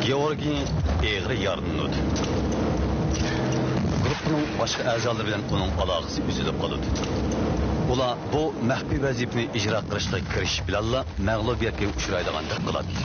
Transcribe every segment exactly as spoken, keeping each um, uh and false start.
گېئورگىي ئېغىر يارىلىنىدۇ. گۇرۇپپىنىڭ باشقا ئەزالىرى بىلەن ئۇنىڭ ئالاقىسى ئۈزۈلۈپ قالىدۇ. ئۇلار بۇ مەخپىي ۋەزىپىنى ئىجرا قىلىشقا كىرىشىش بىلەنلا مەغلۇبىيەتكە ئۇچرايدىغاندەك قىلاتتى.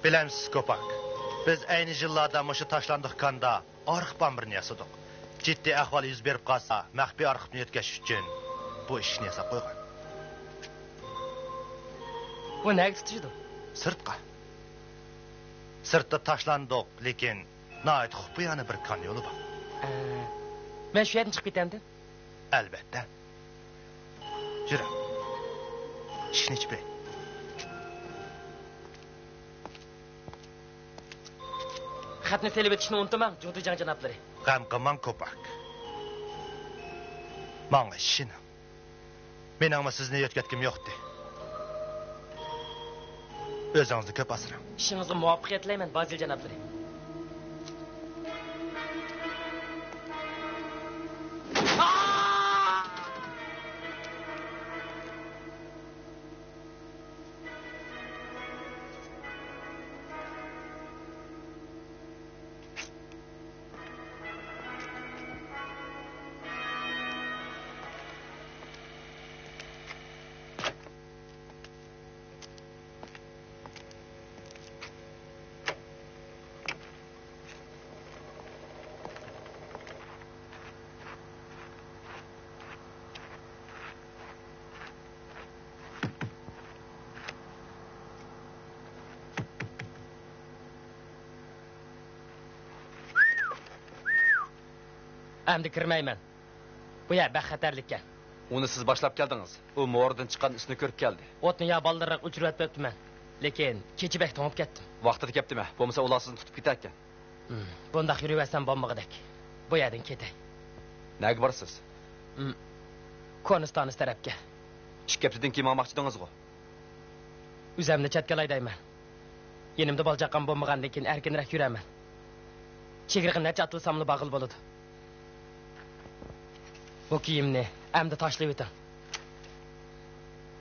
بىلەمسىز، كوپاك، بىز ئەينى يىللاردا مۇشۇ تاشلاندۇق كاندا ئارخىپ ئامبىرىنى ياسىدۇق. جىددىي ئەھۋال يۈز بېرىپ قالسا، مەخپىي ئارخىپنى يۆتكەش ئۈچۈن بۇ ئىشىكنى ياساپ قويغان. بۇ نەگە تۇتىشىدۇ؟ سىرتقا. سىرتتا تاشلاندۇق، لېكىن ناھايىتى خۇپىيانە بىر كان يولى بار. ئە، مەن شۇ يەردىن چىقىپ كېتەمدىم؟ ئەلۋەتتە. يۈرۈڭ. ئىشىكنى ئېچىپ بېرەي. خەتنى سېلىۋېتىشنى ئۇنتۇماڭ، جۇڭتۇجاڭ جانابلىرى. غەم قىلماڭ، كوپاك. ماڭا ئىشىنىڭ. مېنىڭمۇ سىزنى يۆتكەتكۈم يوقتى. ئۆزىڭىزنى كۆپ ئاسراڭ. ئىشىڭىزغا مۇۋەپپەقىيەت تىلەيمەن، بازىل جانابلىرى. ئەمدى كىرمەيمەن. بۇ يەر بەك خەتەرلىككەن. ئۇنى سىز باشلاپ كەلدىڭىز. ئۇ مورىدىن چىققان ئىسنى كۆرۈپ كەلدى. ئوتنى يا بالدۇرراق ئۆچۈرۈۋەتمەپتىمەن. لېكىن كېچە بەك توڭۇپ كەتتىم. ۋاقتىدا كەپتىمە. بولمىسا ئۇلار سىزنى تۇتۇپ كېتەركەن. ھىم، بۇنداق يۈرۈۋەرسەم بولمىغۇدەك. بۇ يەردىن كېتەي. نەگە بارىسىز؟ ھىم، كونا ستانسا تەرەپكە. ئىككى ھەپتىدىن كېيىن ماڭماقچىدىڭىزغۇ؟ ئۆزۈمنى چەتكە ئالاي دەيمەن. يېنىمدا بالا-چاقام بولمىغاندىن كېيىن ئەركىنرەك يۈرەمەن. چېگرىغا نەچچە ئاتلىساملا بارغىلى بولىدۇ. بۇ كىيىمنى ئەمدى تاشلىۋېتىڭ.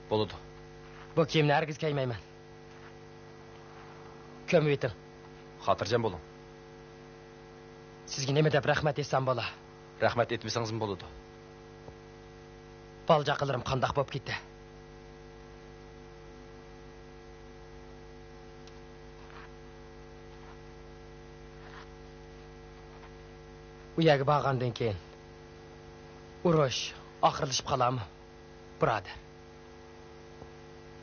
بولىدۇ. بۇ كىيىمنى ھەرگىز كىيمەيمەن. كۆمۈۋېتىڭ. خاتىرجەم بولۇڭ. سىزگە نېمە دەپ رەھمەت ئېيتسام بولا؟ رەھمەت ئېيتمىسىڭىزمۇ بولىدۇ. بالا-چاقىلىرىم قانداق بولۇپ كېتە؟ ئۇ يەرگە بارغاندىن كېيىن ئۇرۇش ئاخىرلىشىپ قالارمۇ، بۇرادەر؟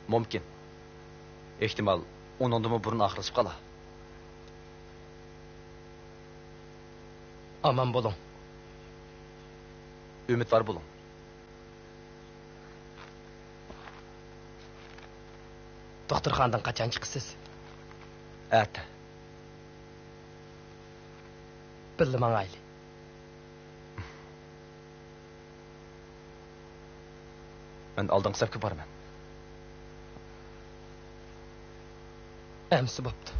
مۇمكىن. ئېھتىمال، ئۇنىڭدىنمۇ بۇرۇن ئاخىرلىشىپ قالار. ئامان بولۇڭ. ئۈمىدۋار بولۇڭ. دوختۇرخانىدىن قاچان چىقىسىز؟ ئەتە. بىللە ماڭايلى. مەن ئالدىنقى سەپكە بارىمەن. ئەمسە بوپتۇ.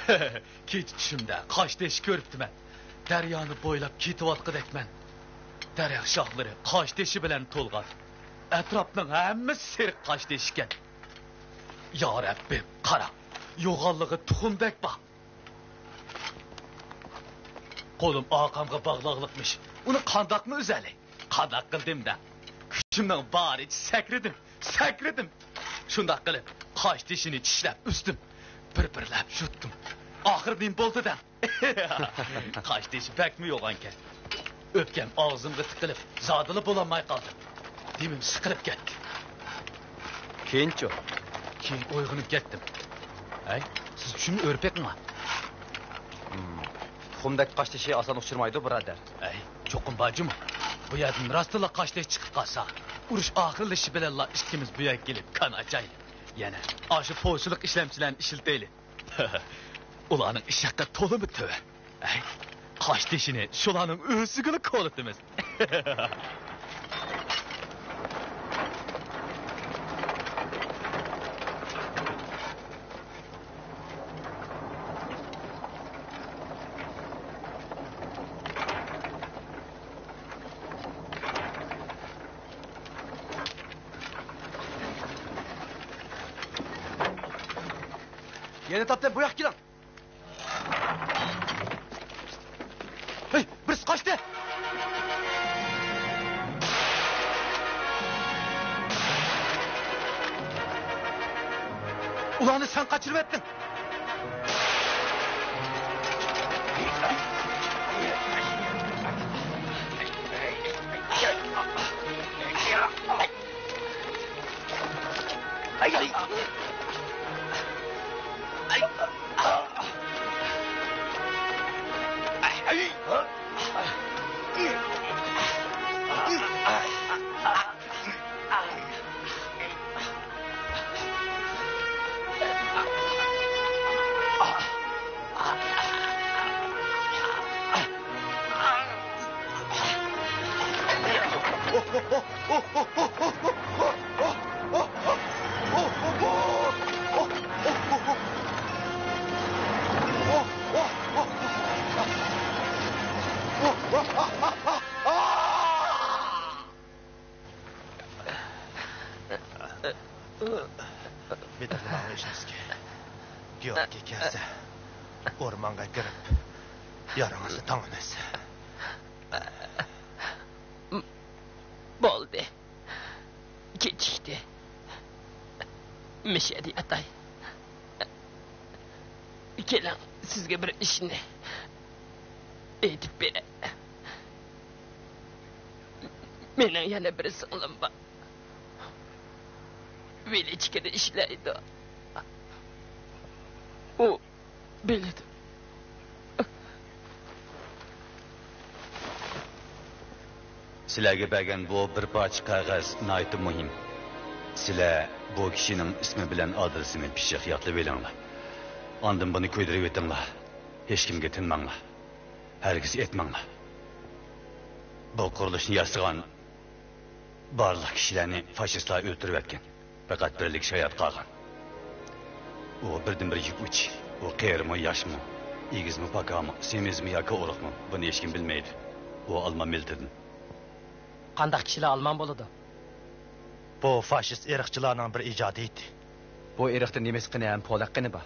كېچە چۈشۈمدە قاشتېشى كۆرۈپتىمەن. دەريانى بويلاپ كېتىۋاتقۇدەكمەن. دەرەخ شاخلىرى قاشتېشى بىلەن تولغان. ئەتراپنىڭ ھەممىسى سېرىق قاشتېشى ئىكەن. يا رەببىم، قارا، يوغانلىقى تۇخۇمدەك بار. قولۇم ئارقامغا باغلاغلىقمىش. ئۇنى قانداقمۇ ئۈزەلەي؟ قانداق قىلدىم دەڭ؟ كۈچۈمنىڭ بارىچە سەكرىدىم، سەكرىدىم. شۇنداق قىلىپ، قاشتېشىنى چىشلەپ ئۈزدۈم. بىر-بىرلەپ يۇتتۇم. ئاخىرى نېمە بولدى دەڭ؟ قاشتېشى بەكمۇ يوغانكەن. ئۆپكەم ئاغزىمغا تىقىلىپ، زادىلا بولالماي قالدىم. دېمىم سىقىلىپ كەتتى. كېيىنچۇ؟ كېيىن ئويغىنىپ كەتتىم. ھەي، سىز چۈشۈمنى ئۆرۈپ بېقىڭا. ھىم، تۇخۇمدەك قاشتېشى ئاسان ئۇچرىمايدۇ، بۇرادەر. ھەي، چوقۇم بار جۇمۇ. بۇ يەردىن راستلا قاشتېشى چىقىپ قالسا، ئۇرۇش ئاخىرلىشىشى بىلەنلا ئىككىمىز بۇ يەرگە كېلىپ كان ئاچايلى. يەنە ئاشۇ پوچىلىق ئىشلەمچىلەرنى ئىشلىتەيلى. ئۇلارنىڭ ئىش ھەققى تولىمۇ تۆۋەن. ھەي، قاشتېشىنى شۇلارنىڭ ئۆزىگىلا كولىتىمىز. يەنە تاپتىم، بۇ ياققا كېلىڭ. ھەي، بىرسى قاچتى! ئۇلارنى سەن قاچۇرۇۋەتتىڭ! بېدىقلىماڭ ئۆزىڭىزگە. گىياھكى كەلسە، ئورمانغا كىرىپ، يارىڭىزنى تاڭىمىز. بولدى. كېچىكتى. مىشەدە ياتاي. كېلىڭ، سىزگە بىر ئىشنى ئېيتىپ بېرەي. مېنىڭ يەنە بىر سىڭلىم بار. ۋىلىچكىدە ئىشلەيدۇ. ئۇ بىلىدۇ. سىلەرگە بەرگەن بۇ بىر پارچە قەغەز ناھايىتى مۇھىم. سىلەر بۇ كىشىنىڭ ئىسمى بىلەن ئادرېسىنى پىششىق يادلىۋېلىڭلار. ئاندىن بۇنى كۆيدۈرۈۋېتىڭلار. ھېچكىمگە تىنماڭلار. ھەرگىز ئېيتماڭلار. بۇ قۇرۇلۇشنى ياسىغان بارلىق كىشىلەرنى فاشىستلار ئۆلتۈرۈۋەتكەن. پەقەت بىرلىك شايات قالغان. ئۇ بىردىنبىر يىپ ئۇچى. ئۇ قېرىمۇ، ياشمۇ، ئېگىزمۇ، پاكامۇ، سېمىزمۇ ياكى ئورۇقمۇ، بۇنى ھېچكىم بىلمەيدۇ. ئۇ ئالمان مىللىتىدىن. قانداق كىشىلەر ئالمان بولىدۇ؟ بۇ فاشىست ئىرقچىلارنىڭ بىر ئىجادىيىتى. بۇ ئىرقتا نېمىس قېنى ھەم پولاك قېنى بار.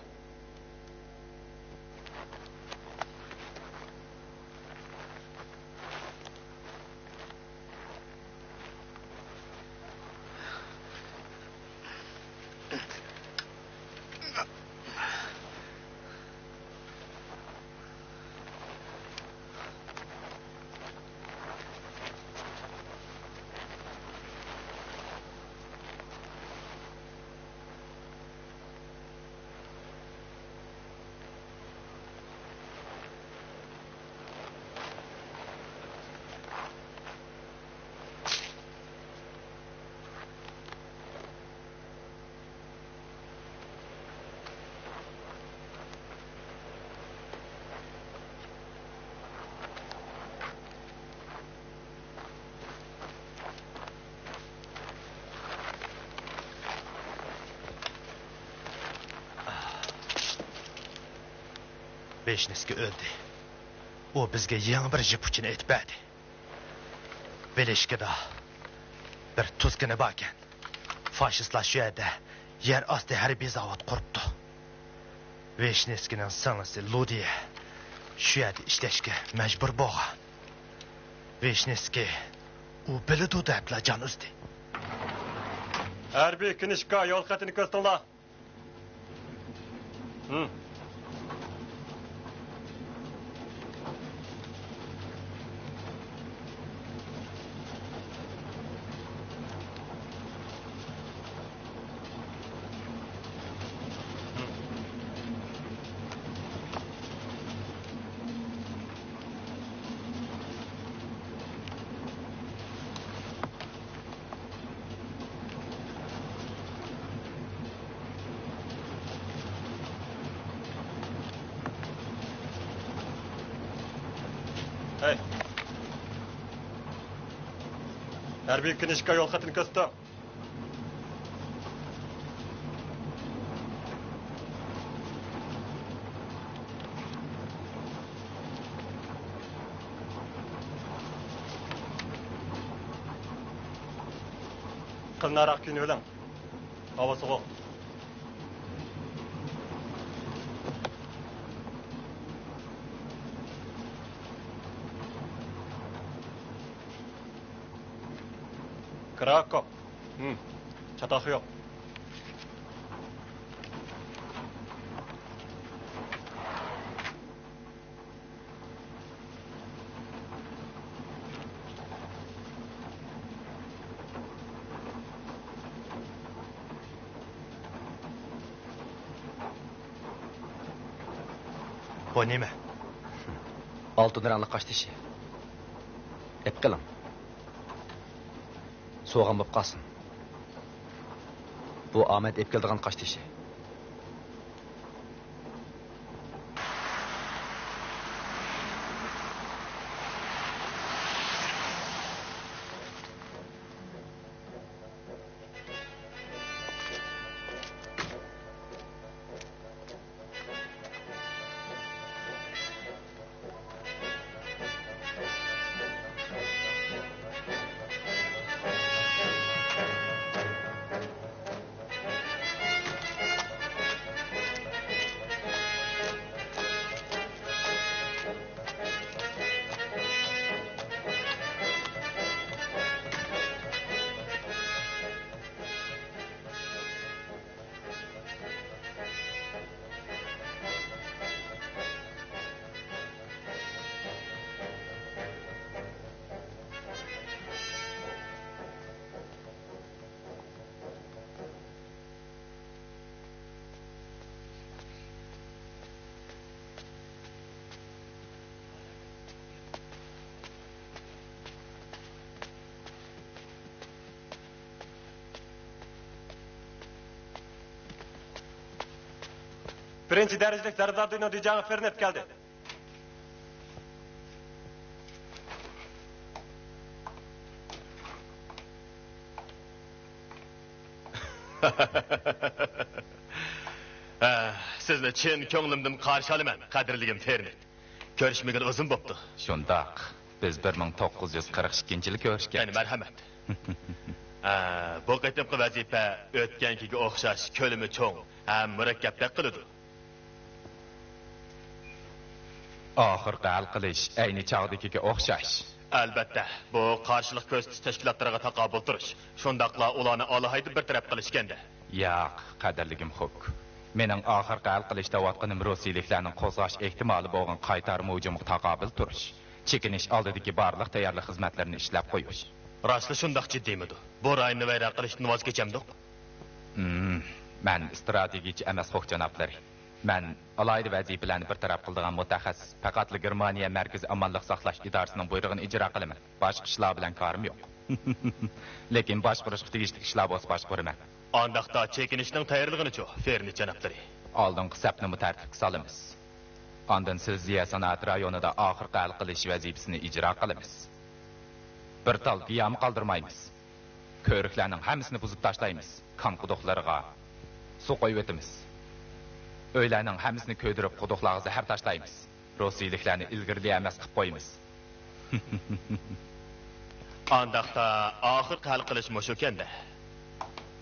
ۋىشنىسكىي ئۆلدى. ئۇ بىزگە يېڭى بىر يىپ ئۇچىنى ئېيتىپ بەردى. ۋىلىشكىدا بىر تۇز كېنى باركەن. فاشىستلار شۇ يەردە يەر ئاستى ھەربىي زاۋۇت قۇرۇپتۇ. ۋىشنىسكىنىڭ سىڭلىسى لۇدىيە شۇ يەردە ئىشلەشكە مەجبۇر بولغان. ۋىشنىسكىي ئۇ بىلىدۇ دەپلا جان ئۈزدى. ھەربىي كىنىشكا يول خېتىنى كۆرسىتىڭلار. ھەي! ھەربىي كىنىشكا يول خېتىنى كۆرسىتىڭ. قېلىنراق كىيىنىۋېلىڭ. ھاۋا سوغۇق. كراكوپ. ھىم. چاتاق يوق. بۇ نېمە؟ ئالتۇن رەڭلىك قاشتېشى. ئېپ قېلىڭ. سوغان بولۇپ قالسۇن. بۇ ئامەت ئېپ كېلىدىغان قاشتېشى. بىرىنچى دەرىجىلىك زەردادىنو دىجاڭ فېرنېت كەلدى. ھە، سىزنى چىن كۆڭلۈمدىن قارشى ئالىمەن، قەدىرلىگىم فېرنېت. كۆرۈشمىگىلى ئۇزۇن بوپتۇ. شۇنداق. بىز بىر مىڭ توققۇز يۈز قىرىق ئىككىنچى يىلى كۆرۈشكەن. يەنە مەرھەمەت. ھە، بۇ قېتىمقى ۋەزىپە ئۆتكەنكىگە ئوخشاش كۆلىمى چوڭ ھەم مۇرەككەپتەك قىلىدۇ. ئاخىرقى ھەل قىلىش ئەينى چاغدىكىگە ئوخشاش. ئەلۋەتتە، بۇ قارشىلىق كۆرسىتىش تەشكىلاتلىرىغا تاقابىل تۇرۇش، شۇنداقلا ئۇلارنى ئالاھىدە بىر تەرەپ قىلىش ئىكەندە. ياق، قەدىرلىگىم خوك. مېنىڭ ئاخىرقى ھەل قىلىش دەۋاتقىنىم روسىيىلىكلەرنىڭ قوزغاش ئېھتىمالى بولغان قايتارما ھۇجۇمغا تاقابىل تۇرۇش. چېكىنىش ئالدىدىكى بارلىق تەييارلىق خىزمەتلىرىنى ئىشلەپ قويۇش. راستلا شۇنداق جىددىيمىدۇ؟ بۇ رايوننى ۋەيران قىلىشتىن ۋاز كېچەمدۇق؟ ھىم، مەن ئىستراتېگىيىچى ئەمەس خوك جانابلىرى. مەن ئالاھىدە ۋەزىپىلەرنى بىر تەرەپ قىلىدىغان مۇتەخەسسىس، پەقەتلا گېرمانىيە مەركىزىي ئامانلىق ساقلاش ئىدارىسىنىڭ بۇيرۇقىنى ئىجرا قىلىمەن. باشقا ئىشلار بىلەن كارىم يوق. لېكىن باشقۇرۇشقا تېگىشلىك ئىشلار بولسا باشقۇرىمەن. ئانداقتا چېكىنىشنىڭ تەييارلىقىنىچۇ، فېرنېت جانابلىرى؟ ئالدىنقى سەپنىمۇ تەرتىپكە سالىمىز. ئاندىن سىلىزىيە سانائەت رايونىدا ئاخىرقى ھەل قىلىش ۋەزىپىسىنى ئىجرا قىلىمىز. بىر تال گىياھمۇ قالدۇرمايمىز. كۆۋرۈكلەرنىڭ ھەممىسىنى بۇزۇپ تاشلايمىز. كان قۇدۇقلىرىغا سۇ قويۇۋېتىمىز. ئۆيلەرنىڭ ھەممىسىنى كۆيدۈرۈپ، قۇدۇقلارغا زەھەر تاشلايمىز. روسىيىلىكلەرنى ئىلگىرىلىيەلمەس قىلىپ قويىمىز. ئانداقتا ئاخىرقى ھەل قىلىش مۇشۇكەندە.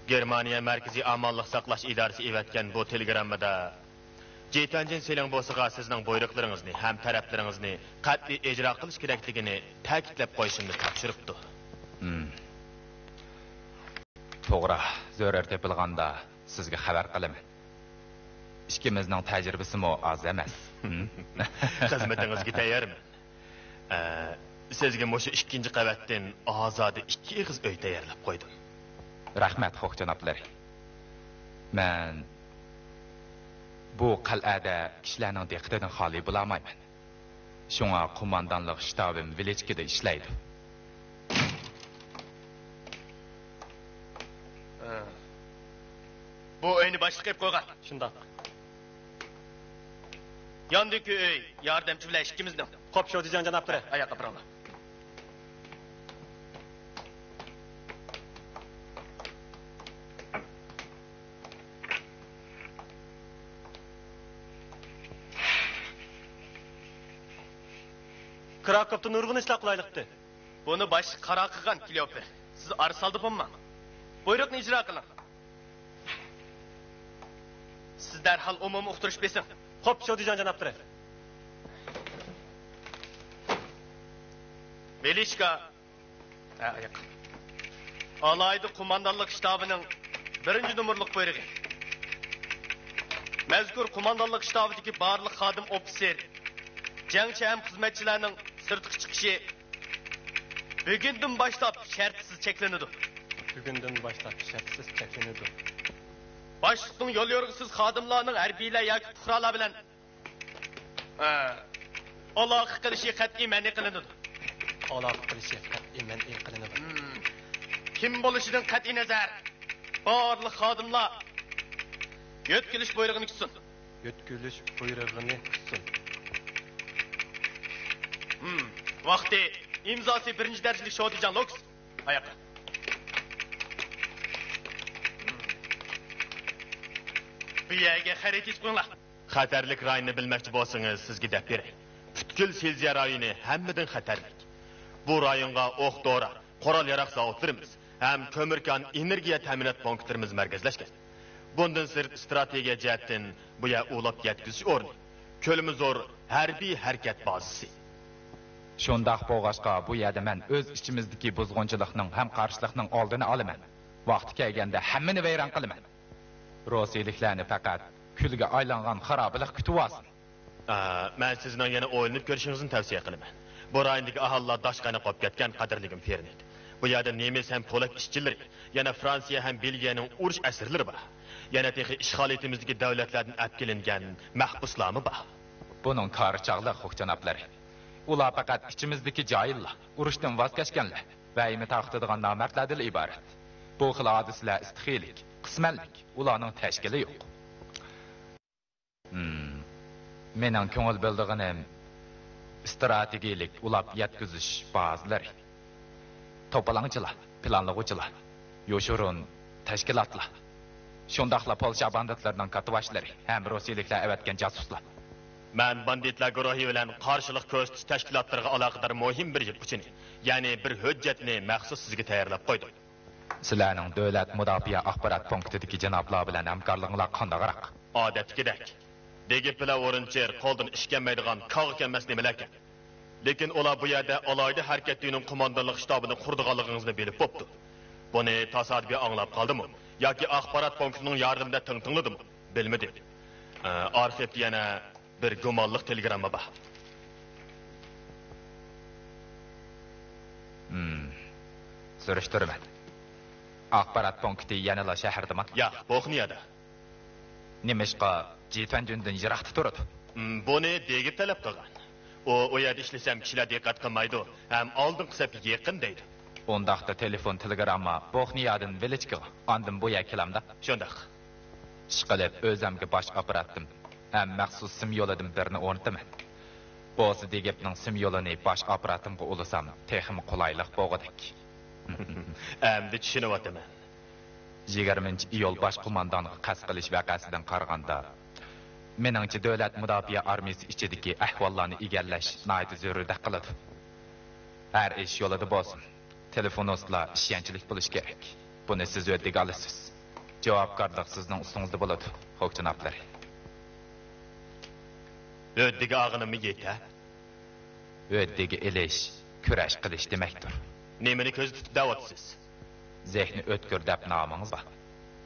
گېرمانىيە مەركىزىي ئامانلىق ساقلاش ئىدارىسى ئېۋەتكەن بۇ تېلېگراممىدا جېي تۈەنجىن سىلىڭ بوسىغا سىزنىڭ بۇيرۇقلىرىڭىزنى ھەم تەلەپلىرىڭىزنى قەتئىي ئىجرا قىلىش كېرەكلىكىنى تەكىتلەپ قويۇشۇمنى تاپشۇرۇپتۇ. ھىم. توغرا، زۆرۈر تېپىلغاندا سىزگە خەۋەر قىلىمەن. ئىككىمىزنىڭ تەجرىبىسىمۇ ئاز ئەمەس. ھىم؟ خىزمىتىڭىزگە تەييارمەن. ئە، سىزگە مۇشۇ ئىككىنچى قەۋەتتىن ئازادە ئىككى ئېغىز ئۆي تەييارلاپ قويدۇم. رەھمەت، خوھ جانابلىرى. مەن بۇ قەلئەدە كىشىلەرنىڭ دىققىتىدىن خالىي بولالمايمەن. شۇڭا قوماندانلىق شتابىم ۋىلىچكىدا ئىشلەيدۇ. ھە. بۇ ئۆينى باشلىق قىلىپ قويغان. شۇنداق. ياندىكى ئۆي ياردەمچى بىلەن ئىككىمىزنىڭ. خوپ، شودىجاڭ جانابلىرى. ئاياققا بېرىڭلار. كراكوفتا نۇرغۇن ئىشلار قولايلىقتى. بۇنى باشقا قارار قىلغان كليوپېر. سىز ئارا سالدى بولماڭ. بۇيرۇقنى ئىجرا قىلىڭ. سىز دەرھال ئومۇمىي ئۇقتۇرۇش بېسىڭ. خوپ، شودىجاڭ جانابلىرى. ۋېلىشكا. ھە، ئاياق. ئالاھىدە قوماندانلىق شتابىنىڭ بىرىنچى نومۇرلۇق بۇيرۇقى. مەزكۇر قوماندانلىق شتابىدىكى بارلىق خادىم ئوفىتسېر، جەڭچى ھەم خىزمەتچىلەرنىڭ سىرتقا چىقىشى بۈگۈندىن باشلاپ شەرتسىز چەكلىنىدۇ. بۈگۈندىن باشلاپ شەرتسىز چەكلىنىدۇ. باشلىقنىڭ يوليورۇقىسىز خادىملارنىڭ ھەربىيلەر ياكى پۇقرالار بىلەن ئە، ئالاقە قىلىشى قەتئىي مەنئى قىلىنىدۇ. ئالاقە قىلىشى قەتئىي مەنئى قىلىنىدۇ. ھىم. كىم بولۇشىدىن قەتئىينەزەر، بارلىق خادىملار يۆتكىلىش بۇيرۇقىنى كۈتسۇن. يۆتكىلىش بۇيرۇقىنى كۈتسۇن. ھىم. ۋاقتى، ئىمزاسى بىرىنچى دەرىجىلىك شودىجاڭ لوكس. ئاياققا. ھىم. بۇ يەرگە خەرىتە يېزىپ قويۇڭلار. خەتەرلىك رايوننى بىلمەكچى بولسىڭىز، سىزگە دەپ بېرەي. پۈتكۈل سىلىزىيە رايونى ھەممىدىن خەتەرلىك. بۇ رايونغا ئوق-دورا، قورال-ياراغ زاۋۇتلىرىمىز ھەم كۆمۈركان ئېنېرگىيە تەمىنات پونكىتلىرىمىز مەركەزلەشكەن. بۇندىن سىرت، ئىستراتېگىيە جەھەتتىن بۇ يەر ئۇلاپ يەتكۈزۈش ئورنى، كۆلىمى زور ھەربىي ھەرىكەت بازىسى. شۇنداق بولغاچقا، بۇ يەردە مەن ئۆز ئىچىمىزدىكى بۇزغۇنچىلىقنىڭ ھەم قارشىلىقنىڭ ئالدىنى ئالىمەن. ۋاقتى كەلگەندە ھەممىنى ۋەيران قىلىمەن. روسىيىلىكلەرنى پەقەت كۈلگە ئايلانغان خارابىلىق كۈتۈۋالسۇن. ئا، مەن سىزنىڭ يەنە ئويلىنىپ كۆرۈشىڭىزنى تەۋسىيە قىلىمەن. بۇ رايوندىكى ئاھالىلەر داش قايناق بولۇپ كەتكەن، قەدىرلىكىم فېرنېت. بۇ يەردە نېمىس ھەم پولەك ئىشچىلىرى، يەنە فرانسىيە ھەم بېلگىيەنىڭ ئۇرۇش ئەسىرلىرى بار. يەنە تېخى ئىشغالىيىتىمىزدىكى دۆلەتلەردىن ئەپكېلىنگەن مەھبۇسلارمۇ بار. بۇنىڭ كارى چاغلىق، خوھ جانابلىرى. ئۇلار پەقەت ئىچىمىزدىكى جاھىللار، ئۇرۇشتىن ۋاز كەچكەنلەر، ۋەھىمە تارقىتىدىغان نامەردلەردىنلا ئىبارەت. بۇ خىل ھادىسىلەر ئىستىخىيىلىك، قىسمەنلىك، ئۇلارنىڭ تەشكىلى يوق. ھىم. مېنىڭ كۆڭۈل بۆلىدىغىنىم ئىستراتېگىيىلىك ئۇلاپ يەتكۈزۈش بازىلىرى. توپىلاڭچىلار، پىلانلىغۇچىلار، يوشۇرۇن تەشكىلاتلار، شۇنداقلا پولشا باندىتلىرىنىڭ كاتتىباشلىرى ھەم روسىيىلىكلەر ئەۋەتكەن جاسۇسلار. مەن باندىتلار گۇرۇھى بىلەن قارشىلىق كۆرسىتىش تەشكىلاتلىرىغا ئالاقىدار مۇھىم بىر يىپ ئۇچىنى، يەنى بىر ھۆججەتنى مەخسۇس سىزگە تەييارلاپ قويدۇم. سىلەرنىڭ دۆلەت مۇداپىئە ئاخبارات پونكىتىدىكى جانابلار بىلەن ھەمكارلىقىڭلار قانداقراق؟ ئادەتتىكىدەك. دېگىپ بىلەن ۋورونچېر قولدىن ئىش كەلمەيدىغان كاغا كەلمەس نېمىلەركەن. لېكىن ئۇلار بۇ يەردە ئالاھىدە ھەرىكەت ئۆيىنىڭ قوماندانلىق شتابىنى قۇرىدىغانلىقىڭىزنى بىلىپ بوپتۇ. بۇنى تاسادىپىي ئاڭلاپ قالدىمۇ ياكى ئاخبارات پونكىتىنىڭ ياردىمىدە تىڭ تىڭلىدىمۇ، بىلمىدىم. ئە، ئارخىپتا يەنە بىر گۇمانلىق تېلېگرامما بار. ھىم. سۈرۈشتۈرىمەن. ئاخبارات پونكىتى يەنىلا شەھەردىمۇ؟ ياق، بوخنىيەدە. نېمىشقا جىتۈەنجۈندىن يىراقتا تۇرىدۇ؟ ھىم، بۇنى دېگىپ تەلەپ قىلغان. ئۇ، ئۇ يەردە ئىشلىسەم كىشىلەر دىققەت قىلمايدۇ ھەم ئالدىنقى سەپكە يېقىن دەيدۇ. ئۇنداقتا تېلېفون، تېلېگرامما بوخنىيەدىن ۋىلىچكىغا، ئاندىن بۇ يەرگە كېلەمدۇ؟ شۇنداق. ئىشقىلىپ، ئۆزەمگە باش ئاپپاراتتىن ھەم مەخسۇس سىم يولىدىن بىرنى ئورنىتىمەن. بولسا دېگىپنىڭ سىم يولىنى باش ئاپپاراتىمغا ئۇلىسام، تېخىمۇ قولايلىق بولغۇدەك. ئەمدى چۈشىنىۋاتىمەن. يىگىرمىنچى ئىيۇل باش قوماندانغا قەست قىلىش ۋەقەسىدىن قارىغاندا، مېنىڭچە، دۆلەت مۇداپىئە ئارمىيىسى ئىچىدىكى ئەھۋاللارنى ئىگىلەش ناھايىتى زۆرۈردەك قىلىدۇ. ھەر ئىش يولىدا بولسۇن. تېلېفونىستلار ئىشەنچلىك بولۇشى كېرەك. بۇنى سىز ھۆددىگە ئالىسىز. جاۋابكارلىق سىزنىڭ ئۈستىڭىزدە بولىدۇ، خوك جانابلىرى. ھۆددىگە ئالغىنىممۇ يېتە؟ ھۆددىگە ئېلىش، كۈرەش قىلىش دېمەكتۇر. نېمىنى كۆزدە تۇتۇپ دەۋاتىسىز؟ زېھنى ئۆتكۈر دەپ نامىڭىز بار.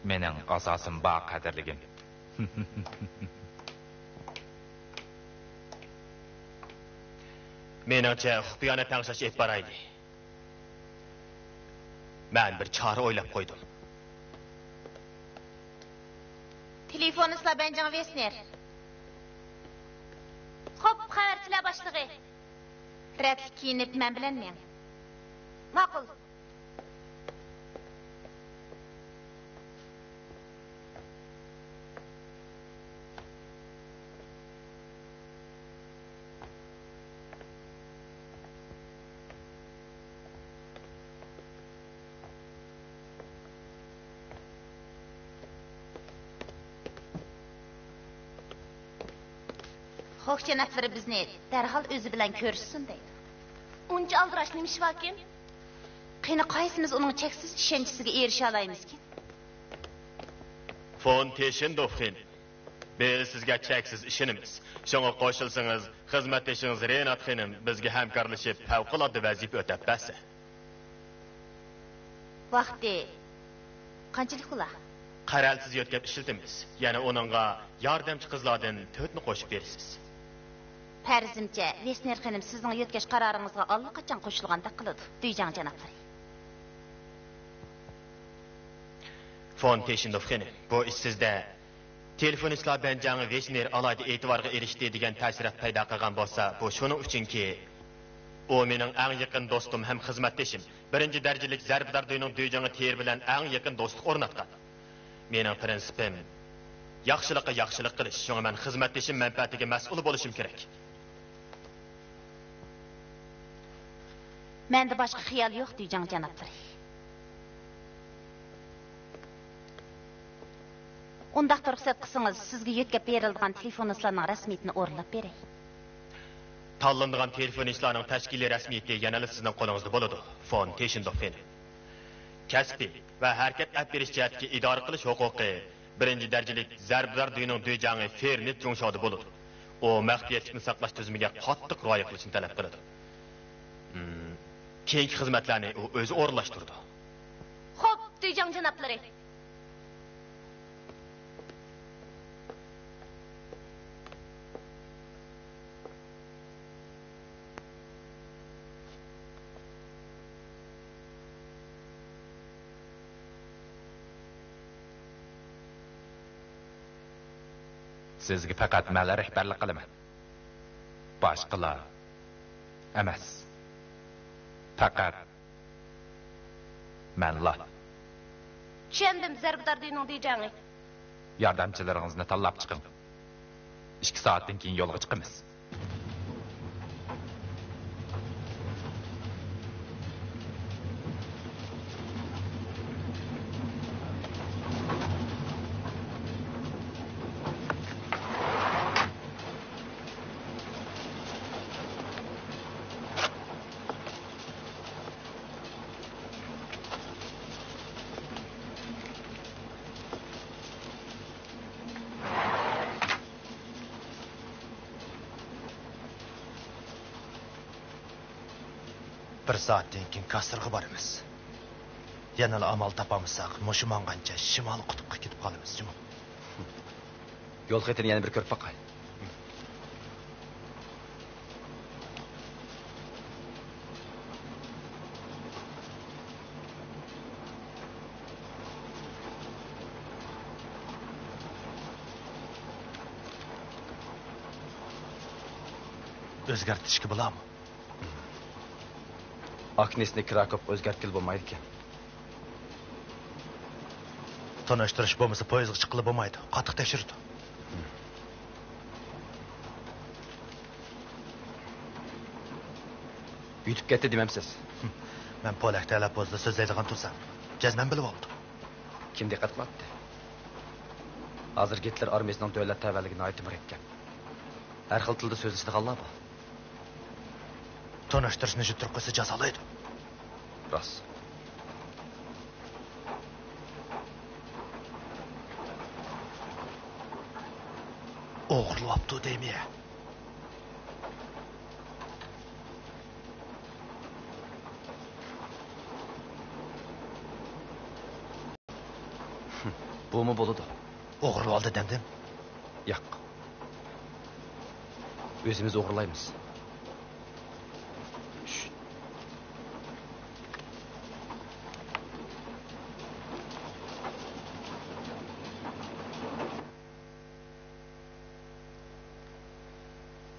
مېنىڭ ئاساسىم بار، قەدىرلىگىن. مېنىڭچە، خۇپىيانە تەڭشەش ئېلىپ بارايلى. مەن بىر چارە ئويلاپ قويدۇم. تېلېفوننى سىلا بەنجىڭ ۋېسنېر. خوپ، خەۋەرچىلەر باشلىقى. رەتلىك كىيىنىپ مەن بىلەن مېڭ. ماقۇل. خوش، جانابلىرى بىزنى دەرھال ئۆزى بىلەن كۆرۈشسۇن دەيدۇ. ئۇنچە ئالدىراش نېمە ئىش باركىن؟ قېنى، قايسىمىز ئۇنىڭ چەكسىز ئىشەنچىسىگە ئېرىشەلايمىزكىن؟ فون تېشىندوف خېنىم، بىز سىزگە چەكسىز ئىشىنىمىز. شۇڭا قوشۇلسىڭىز، خىزمەتدىشىڭىز رېنات خېنىم بىزگە ھەمكارلىشىپ، پەۋقۇلئاددە ۋەزىپە ئۆتەپ بەرسە. ۋاقتى قانچىلىك بولا؟ قەرەلسىز يۆتكەپ ئىشلىتىمىز. يەنە ئۇنىڭغا ياردەمچى قىزلاردىن تۆتنى قوشۇپ بېرىسىز. پەرىزىمچە، ۋېسنېر خېنىم سىزنىڭ يۆتكەش قارارىڭىزغا ئاللىقاچان قوشۇلغاندەك قىلىدۇ، دۈيجاڭ جانابلىرى. فون تېشىندوف خېنىم، بۇ ئىش سىزدە تېلېفونىستلار بەنجاڭ ۋېشنېر ئالاھىدە ئېتىبارغا ئېرىشتى دېگەن تەسىرات پەيدا قىلغان بولسا، بۇ شۇنىڭ ئۈچۈنكى، ئۇ مېنىڭ ئەڭ يېقىن دوستۇم ھەم خىزمەتدىشىم، بىرىنچى دەرىجىلىك زەربىدار دۆينىڭ دۈيجاڭى تېرى بىلەن ئەڭ يېقىن دوستلۇق ئورناتقان. مېنىڭ پىرىنسىپىم، ياخشىلىققا ياخشىلىق قىلىش، شۇڭا مەن خىزمەتدىشىم مەنپەئەتىگە مەسئۇل بولۇشۇم كېرەك. مەندە باشقا خىيال يوق، دۈيجاڭ جانابلىرى. ئۇنداقتا رۇخسەت قىلسىڭىز، سىزگە يۆتكەپ بېرىلىدىغان تېلېفونىستلارنىڭ رەسمىيىتىنى ئورۇنلاپ بېرەي. تاللىنىدىغان تېلېفونىستلارنىڭ تەشكىلىي رەسمىيىتى يەنىلا سىزنىڭ قولىڭىزدا بولىدۇ، فون تېشىندوف خېنىم. كەسپىي ۋە ھەرىكەت ئەپ بېرىش جەھەتتىكى ئىدارە قىلىش ھوقۇقى بىرىنچى دەرىجىلىك زەربىدار دۆينىڭ دۈيجاڭى فېرنىت جۇڭشاۋدا بولىدۇ. ئۇ مەخپىيەتلىكنى ساقلاش تۈزۈمىگە قاتتىق رىئايە قىلىشنى تەلەپ قىلىدۇ. ھىم، كېيىنكى خىزمەتلەرنى ئۇ ئۆزى ئورۇنلاشتۇرىدۇ. خوپ، دۈيجاڭ جانابلىرى. سىزگە پەقەت مەنلا رەھبەرلىك قىلىمەن. باشقىلار ئەمەس. پەقەت مەنلا. چۈشەندىم، زەربىدار دۆينىڭ دۈيجاڭى. ياردەمچىلىرىڭىزنى تاللاپ چىقىڭ. ئىككى سائەتتىن كېيىن يولغا چىقىمىز. بىر سائەتتىن كېيىن كاسسىرغا بارىمىز. يەنىلا ئامال تاپالمىساق، مۇشۇ ماڭغانچە شىمالىي قۇتۇپقا كېتىپ قالىمىز جۇمۇ. يول خېتىنى يەنە بىر كۆرۈپ باقاي. ئۆزگەرتىشكە بولامۇ؟ ئاكنېسنى كراكوفقا ئۆزگەرتكىلى بولمايدىكەن. تونۇشتۇرۇش بولمىسا، پويىزغا چىققىلى بولمايدۇ. قاتتىق تەكشۈرىدۇ. يۈتۈپ كەتتى دېمەمسىز؟ مەن پولەك تەلەپپۇزدا سۆزلەيدىغان تۇرسام، جەزمەن بىلىۋالىدۇ. كىم دىققەت قىلاتتى؟ ھازىر گىتلېر ئارمىيىسىنىڭ دۆلەت تەۋەلىكى ناھايىتى مۇرەككەپ. ھەر خىل تىلدا سۆزلىشىدىغانلار بار. تونۇشتۇرۇشنى يۈتتۈرۈپ قويسا جازالايدۇ. راست. ئوغرىلىۋاپتۇ دەيمەن. بۇمۇ بولىدۇ. ئوغرىلىۋالدى دەمدىم. ياق. ئۆزىمىز ئوغرىلايمىز.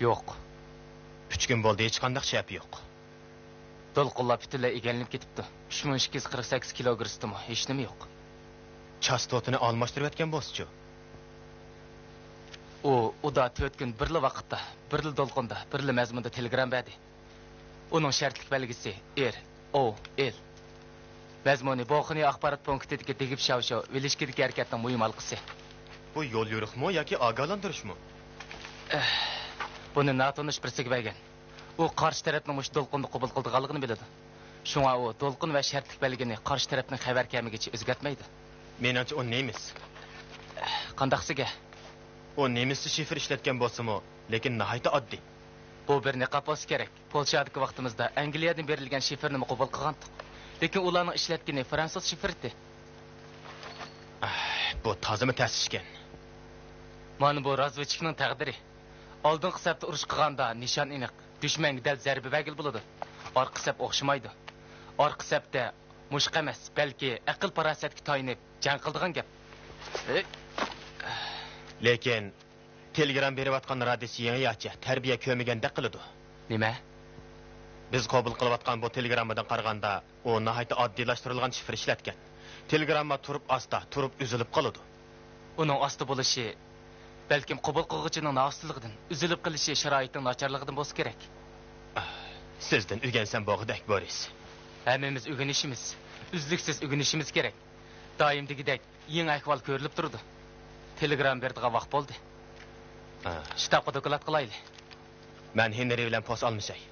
يوق. ئۈچ كۈن بولدى، ھېچقانداق شەپە يوق. دولقۇنلار پۈتۈنلەي ئىگىلىنىپ كېتىپتۇ. ئۈچ مىڭ ئىككى يۈز قىرىق سەككىز كىلوگرامدىمۇ ھېچنېمە يوق. چاستوتىنى ئالماشتۇرۇۋەتكەن بولسىچۇ؟ ئۇ ئۇدا تۆت كۈن بىرلا ۋاقىتتا، بىرلا دولقۇندا، بىرلا مەزمۇندا تېلېگرامما بەردى. ئۇنىڭ شەرتلىك بەلگىسى ئېر، ئو، ئېل. مەزمۇنى بوخنى ئاخبارات پونكىتىدىكى دېگىپ شاۋشو ۋىلىشكىدىكى ھەرىكەتنىڭ مۇھىم ھالقىسى. بۇ يول يورۇقمۇ ياكى ئاگاھلاندۇرۇشمۇ؟ ئەھ، بۇنى ناتونۇش بىرسىگە بەرگەن. ئۇ قارشى تەرەپنىڭ مۇشۇ دولقۇننى قوبۇل قىلىدىغانلىقىنى بىلىدۇ. شۇڭا ئۇ دولقۇن ۋە شەرتلىك بەلگىنى قارشى تەرەپنىڭ خەۋەر كەلمىگىچە ئۆزگەرتمەيدۇ. مېنىڭچە ئۇ نېمىس. قانداقسىگە؟ ئۇ نېمىسچە شىفىر ئىشلەتكەن بولسىمۇ، لېكىن ناھايىتى ئاددىي. بۇ بىر نىقاب بولسا كېرەك. پولشادىكى ۋاقتىمىزدا ئەنگلىيەدىن بېرىلگەن شىفىرنىمۇ قوبۇل قىلغانتۇق. لېكىن ئۇلارنىڭ ئىشلەتكىنى فرانسۇز شىفىرىتى. ئاھ، بۇ تازىمۇ تەس ئىكەن. مانا بۇ رازۋېدچىكنىڭ تەقدىرى. ئالدىنقى سەپتە ئۇرۇش قىلغاندا نىشان ئېنىق، دۈشمەنگە دەل زەربە بەرگىلى بولىدۇ. ئارقا سەپ ئوخشىمايدۇ. ئارقا سەپتە مۇشۇق ئەمەس، بەلكى ئەقىل-پاراسەتكە تايىنىپ جەڭ قىلىدىغان گەپ. ھېي! لېكىن تېلېگرامما بېرىۋاتقان رادىسى يېڭى ياچە، تەربىيە كۆرمىگەندەك قىلىدۇ. نېمە؟ بىز قوبۇل قىلىۋاتقان بۇ تېلېگراممىدىن قارىغاندا، ئۇ ناھايىتى ئاددىيلاشتۇرۇلغان شىفىر ئىشلەتكەن. تېلېگرامما تۇرۇپ ئاستا، تۇرۇپ ئۈزۈلۈپ قالىدۇ. ئۇنىڭ ئاستا بولۇشى، بەلكىم قوبۇل قىلغۇچىنىڭ نائاستىلىقىدىن، ئۈزۈلۈپ قېلىشى شارائىتنىڭ ناچارلىقىدىن بولسا كېرەك. سىزدىن ئۆگەنسەم بولغۇدەك، بورىس. ھەممىمىز ئۆگىنىشىمىز، ئۈزلۈكسىز ئۆگىنىشىمىز كېرەك. دائىم دېگۈدەك، يېڭى ئەھۋال كۆرۈلۈپ تۇرىدۇ. تېلېگرامما بېرىدىغان ۋاقىت بولدى. ھە. شتابقا دوكلات قىلايلى. مەن ھېنرى بىلەن پوست ئالمىشاي.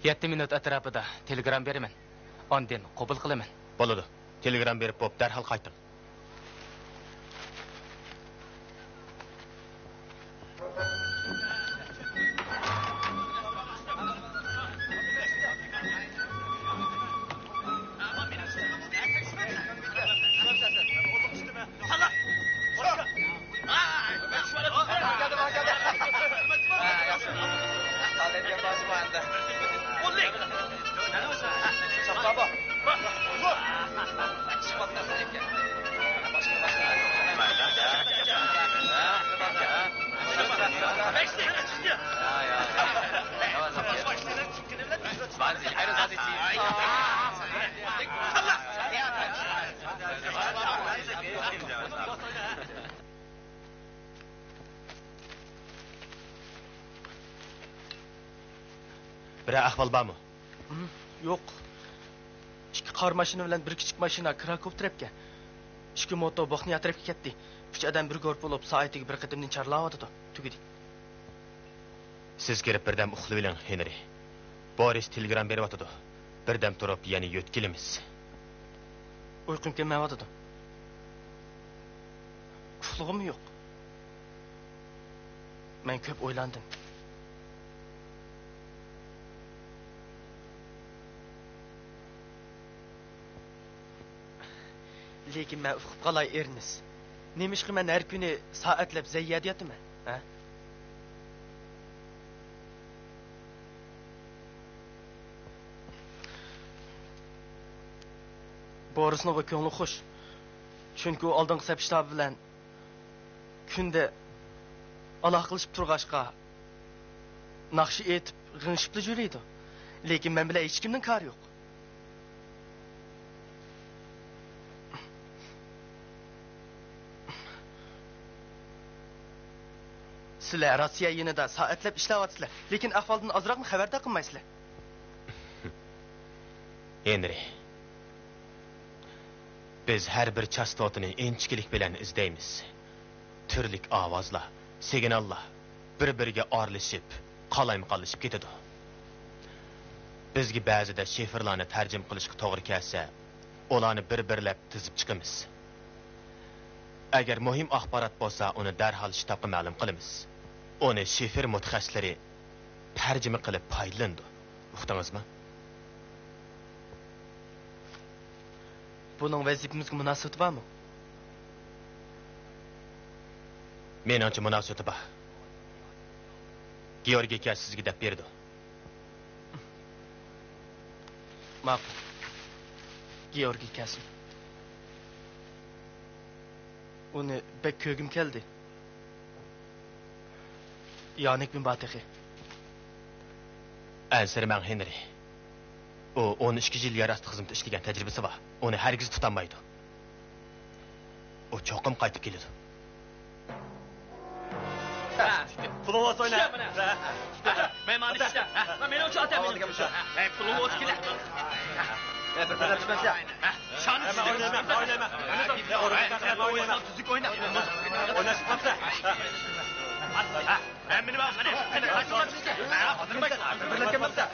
يەتتە مىنۇت ئەتراپىدا تېلېگرامما بېرىمەن. ئاندىن قوبۇل قىلىمەن. بولىدۇ. تېلېگرامما بېرىپ بوپ، دەرھال قايتىڭ. بىرەر ئەھۋال بارمۇ؟ ھىم، يوق. ئىككى قارا ماشىنا بىلەن بىر كىچىك ماشىنا كراكوۋ تەرەپكە، ئىككى موتو بوخنىيە تەرەپكە كەتتى. ئۈچ ئادەم بىر گۇرۇپپا بولۇپ، سائىتىگە بىر قېتىمدىن چارلاۋاتىدۇ. تۈگىدى. سىز كىرىپ بىردەم ئۇخلىۋېلىڭ، ھېنرى. بورىس تېلېگرام بېرىۋاتىدۇ. بىردەم تۇرۇپ يەنە يۆتكىلىمىز. ئۇيقۇم كەلمەيۋاتىدۇ. ئۇخلىغۇممۇ يوق. مەن كۆپ ئويلاندىم. لېكىن مەن ئۇقۇپ قالاي، ئېرنېست. نېمىشقا مەن ھەر كۈنى سائەتلەپ زەييەدە ياتىمەن، ھە؟ بورىسنىڭغۇ كۆڭلى خۇش. چۈنكى ئۇ ئالدىنقى سەپ شتابى بىلەن كۈندە ئالاقىلىشىپ تۇرغاچقا، ناخشا ئېيتىپ، غىڭشىپلا يۈرىدۇ. لېكىن مەن بىلەن ھېچكىمنىڭ كارى يوق. سىلەر روسىيە يېنىدا سائەتلەپ ئىشلەۋاتىسىلەر، لېكىن ئەھۋالدىن ئازراقمۇ خەۋەردار قىلمايسىلەر. ھېنرى. بىز ھەر بىر چاستوتىنى ئىنچىكىلىك بىلەن ئىزدەيمىز. تۈرلۈك ئاۋازلار، سىگناللار بىر-بىرىگە ئارىلىشىپ، قالايمىقانلىشىپ كېتىدۇ. بىزگە بەزىدە شىفىرلارنى تەرجىمە قىلىشقا توغرا كەلسە، ئۇلارنى بىر-بىرلەپ تىزىپ چىقىمىز. ئەگەر مۇھىم ئاخبارات بولسا، ئۇنى دەرھال شتابقا مەلۇم قىلىمىز. ئۇنى شىفىر مۇتەخەسسىسلىرى تەرجىمە قىلىپ پايدىلىنىدۇ. ئۇقتىڭىزمۇ؟ بۇنىڭ ۋەزىپىمىزگە مۇناسىۋىتى بارمۇ؟ مېنىڭچە مۇناسىۋىتى بار. گېئورگىي كەلسە سىزگە دەپ بېرىدۇ. ماقۇل. گېئورگىي كەلسۇن. ئۇنى بەك كۆرگۈم كەلدى. يانىكمۇ بار تېخى؟ ئەنسىرىمەڭ، ھېنرى. ئۇ ئون ئىككى يىل يەر ئاستى خىزمىتى ئىشلىگەن تەجرىبىسى بار. ئۇنى ھەرگىز تۇتالمايدۇ. ئۇ چوقۇم قايتىپ كېلىدۇ. پۇلۇڭ بولسا ئوينا. مەن مانا ئىشتە. مېنىڭ ئۈچۈن ئاتە مېنىڭ ئۈچۈن. پۇلۇڭ بولسا كېلە. بىر تەرەپ چىقماسا. شانى ئوينايمەن، ئوينايمەن. ئويناش قىلمامسەن. ھەممىنى بار، قېنى، قېنى، قاچىلار بىزگە. ھازىر بىرلەپ كەلمەپتۇ.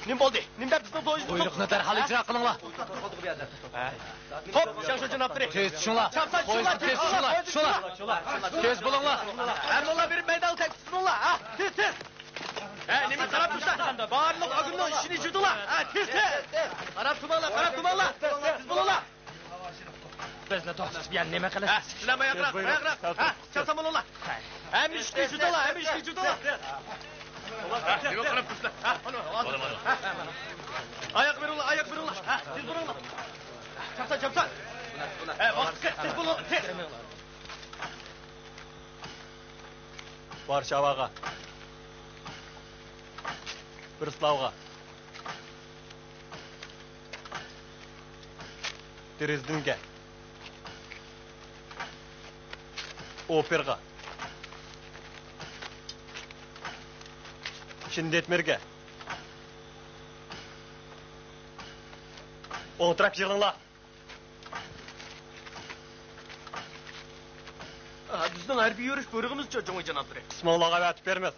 نېمە بولدى؟ نېمە دەپ بىزنىڭ پويىزنى بۇيرۇقنى دەرھال ئىجرا قىلىڭلار. توپ، شياڭشۇ جانابلىرى. تېز چۈشۈڭلار. تېز چۈشۈڭلار. شۇڭلار. شۇڭلار. تېز بولۇڭلار. ھەممىڭلار بېرىپ مەيدانغا تەكشۈرۈڭلار. ھە، تېز، تېز. ھە، نېمە قاراپ تۇرساڭ؟ بارلىق ۋاگوننىڭ ئىشىنى يۈدۈڭلار. ھە، تېز، تېز. قاراپ تۇرماڭلار، قاراپ تۇرماڭلار. تېز بولۇڭلار. بىزنى توختىتىپ يەنە نېمە قىلىسىز؟ ھە، سىلەرمۇ ياقراق، ياقراق. ھە، چاپسان بولۇڭلار. ھەممە ئىشنى يۈدۈڭلار، ھەممە ئىشنى يۈدۈڭلار. نېمە قاراپ تۇرسىلەر؟ ھە، مانا، ھازىر. ھە، مانا. ئاياق بېرىڭلار، ئاياق بېرىڭلار. ھە، تېز بولۇڭلار. چاپسان، چاپسان. ھە، ۋاقىت كەتتى، تېز بولۇڭ، تېز. ۋارشاۋاغا. برېسلاۋغا. درېزدېنگە. ئوپېرغا. شىندېتمىرگە. ئولتۇراپ يىغىلىڭلار. ئا، بىزنىڭ ھەربىي يۈرۈش بۇيرۇقىمىزچۇ، جۇڭيى جانابلىرى؟ قىسمىڭلارغا ئەۋەتىپ بېرىمىز.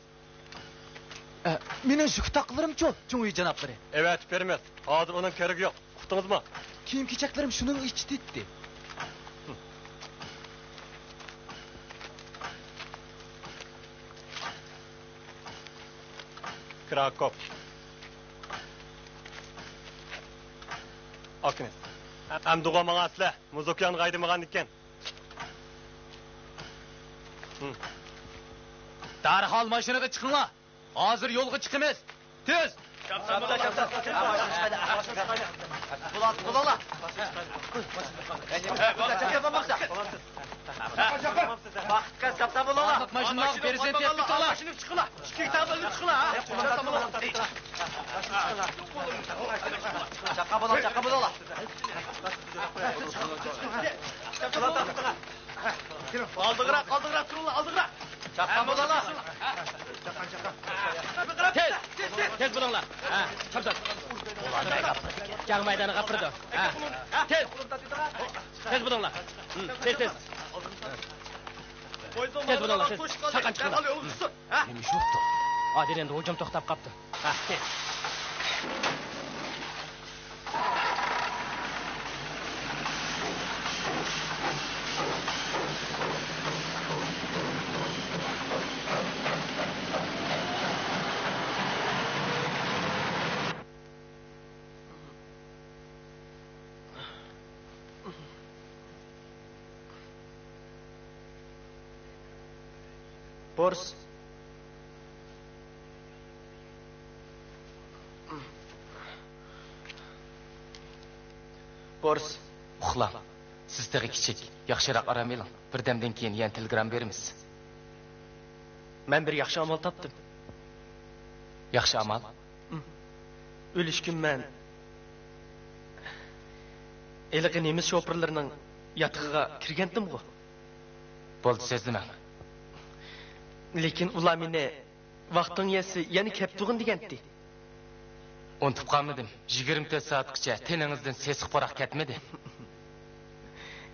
ئە، مېنىڭ شۈكۈر تاقلىرىمچۇ، جۇڭيى جانابلىرى؟ ئەۋەتىپ بېرىمىز. ھازىر ئۇنىڭ كېرىكى يوق. ئۇقتىڭىزمۇ؟ كىيىم-كېچەكلىرىم شۇنىڭ ئىچىدە ئىدى. كراكوپ. ئاكنېس. ئەمدىغۇ ماڭاسىلەر. مۇزۇكيان غايدىمىغان ئىكەن. دەرھال ماشىنىغا چىقىڭلار. ھازىر يولغا چىقىمىز. تېز! بارلىق ماشىنىلارغا بېنزىن تېپىۋېلىڭلار. ئالدىغىراق، ئالدىغىراق تۇرۇڭلار، ئالدىغىراق. چاققان بولۇڭلار. تېز، تېز، تېز بولۇڭلار. ھە، چاپسان. جەڭ مەيدانىغا ئاپىرىدۇ. ھە، تېز. تېز بولۇڭلار. تېز، تېز. تېز بولۇڭلار، تېز. چاققان چىقىڭلار. نېمە ئىش بوپتۇ؟ ئادىل، ئەمدى ھۇجۇم توختاپ قاپتۇ. ھە، تېز. بورس. بورس. ئۇخلاڭ. سىز تېخى كىچىك. ياخشىراق ئارام ئېلىڭ. بىردەمدىن كېيىن يەنە تېلېگرامما بېرىمىز. مەن بىر ياخشى ئامال تاپتىم. ياخشى ئامال؟ ئۆلۈشكە مەن ھېلىقى نېمىس شوپۇرلىرىنىڭ ياتىقىغا كىرگەنتىمغۇ؟ بولدى، سۆزلىمەڭ. لېكىن ئۇلار مېنى ۋاقتىڭ يەتسە يەنە كەپتۇغىن دېگەنتى. ئۇنتۇپ قالمىدىم. يىگىرمە تۆت سائەتقىچە تېنىڭىزدىن سېسىق پۇراق كەتمىدى.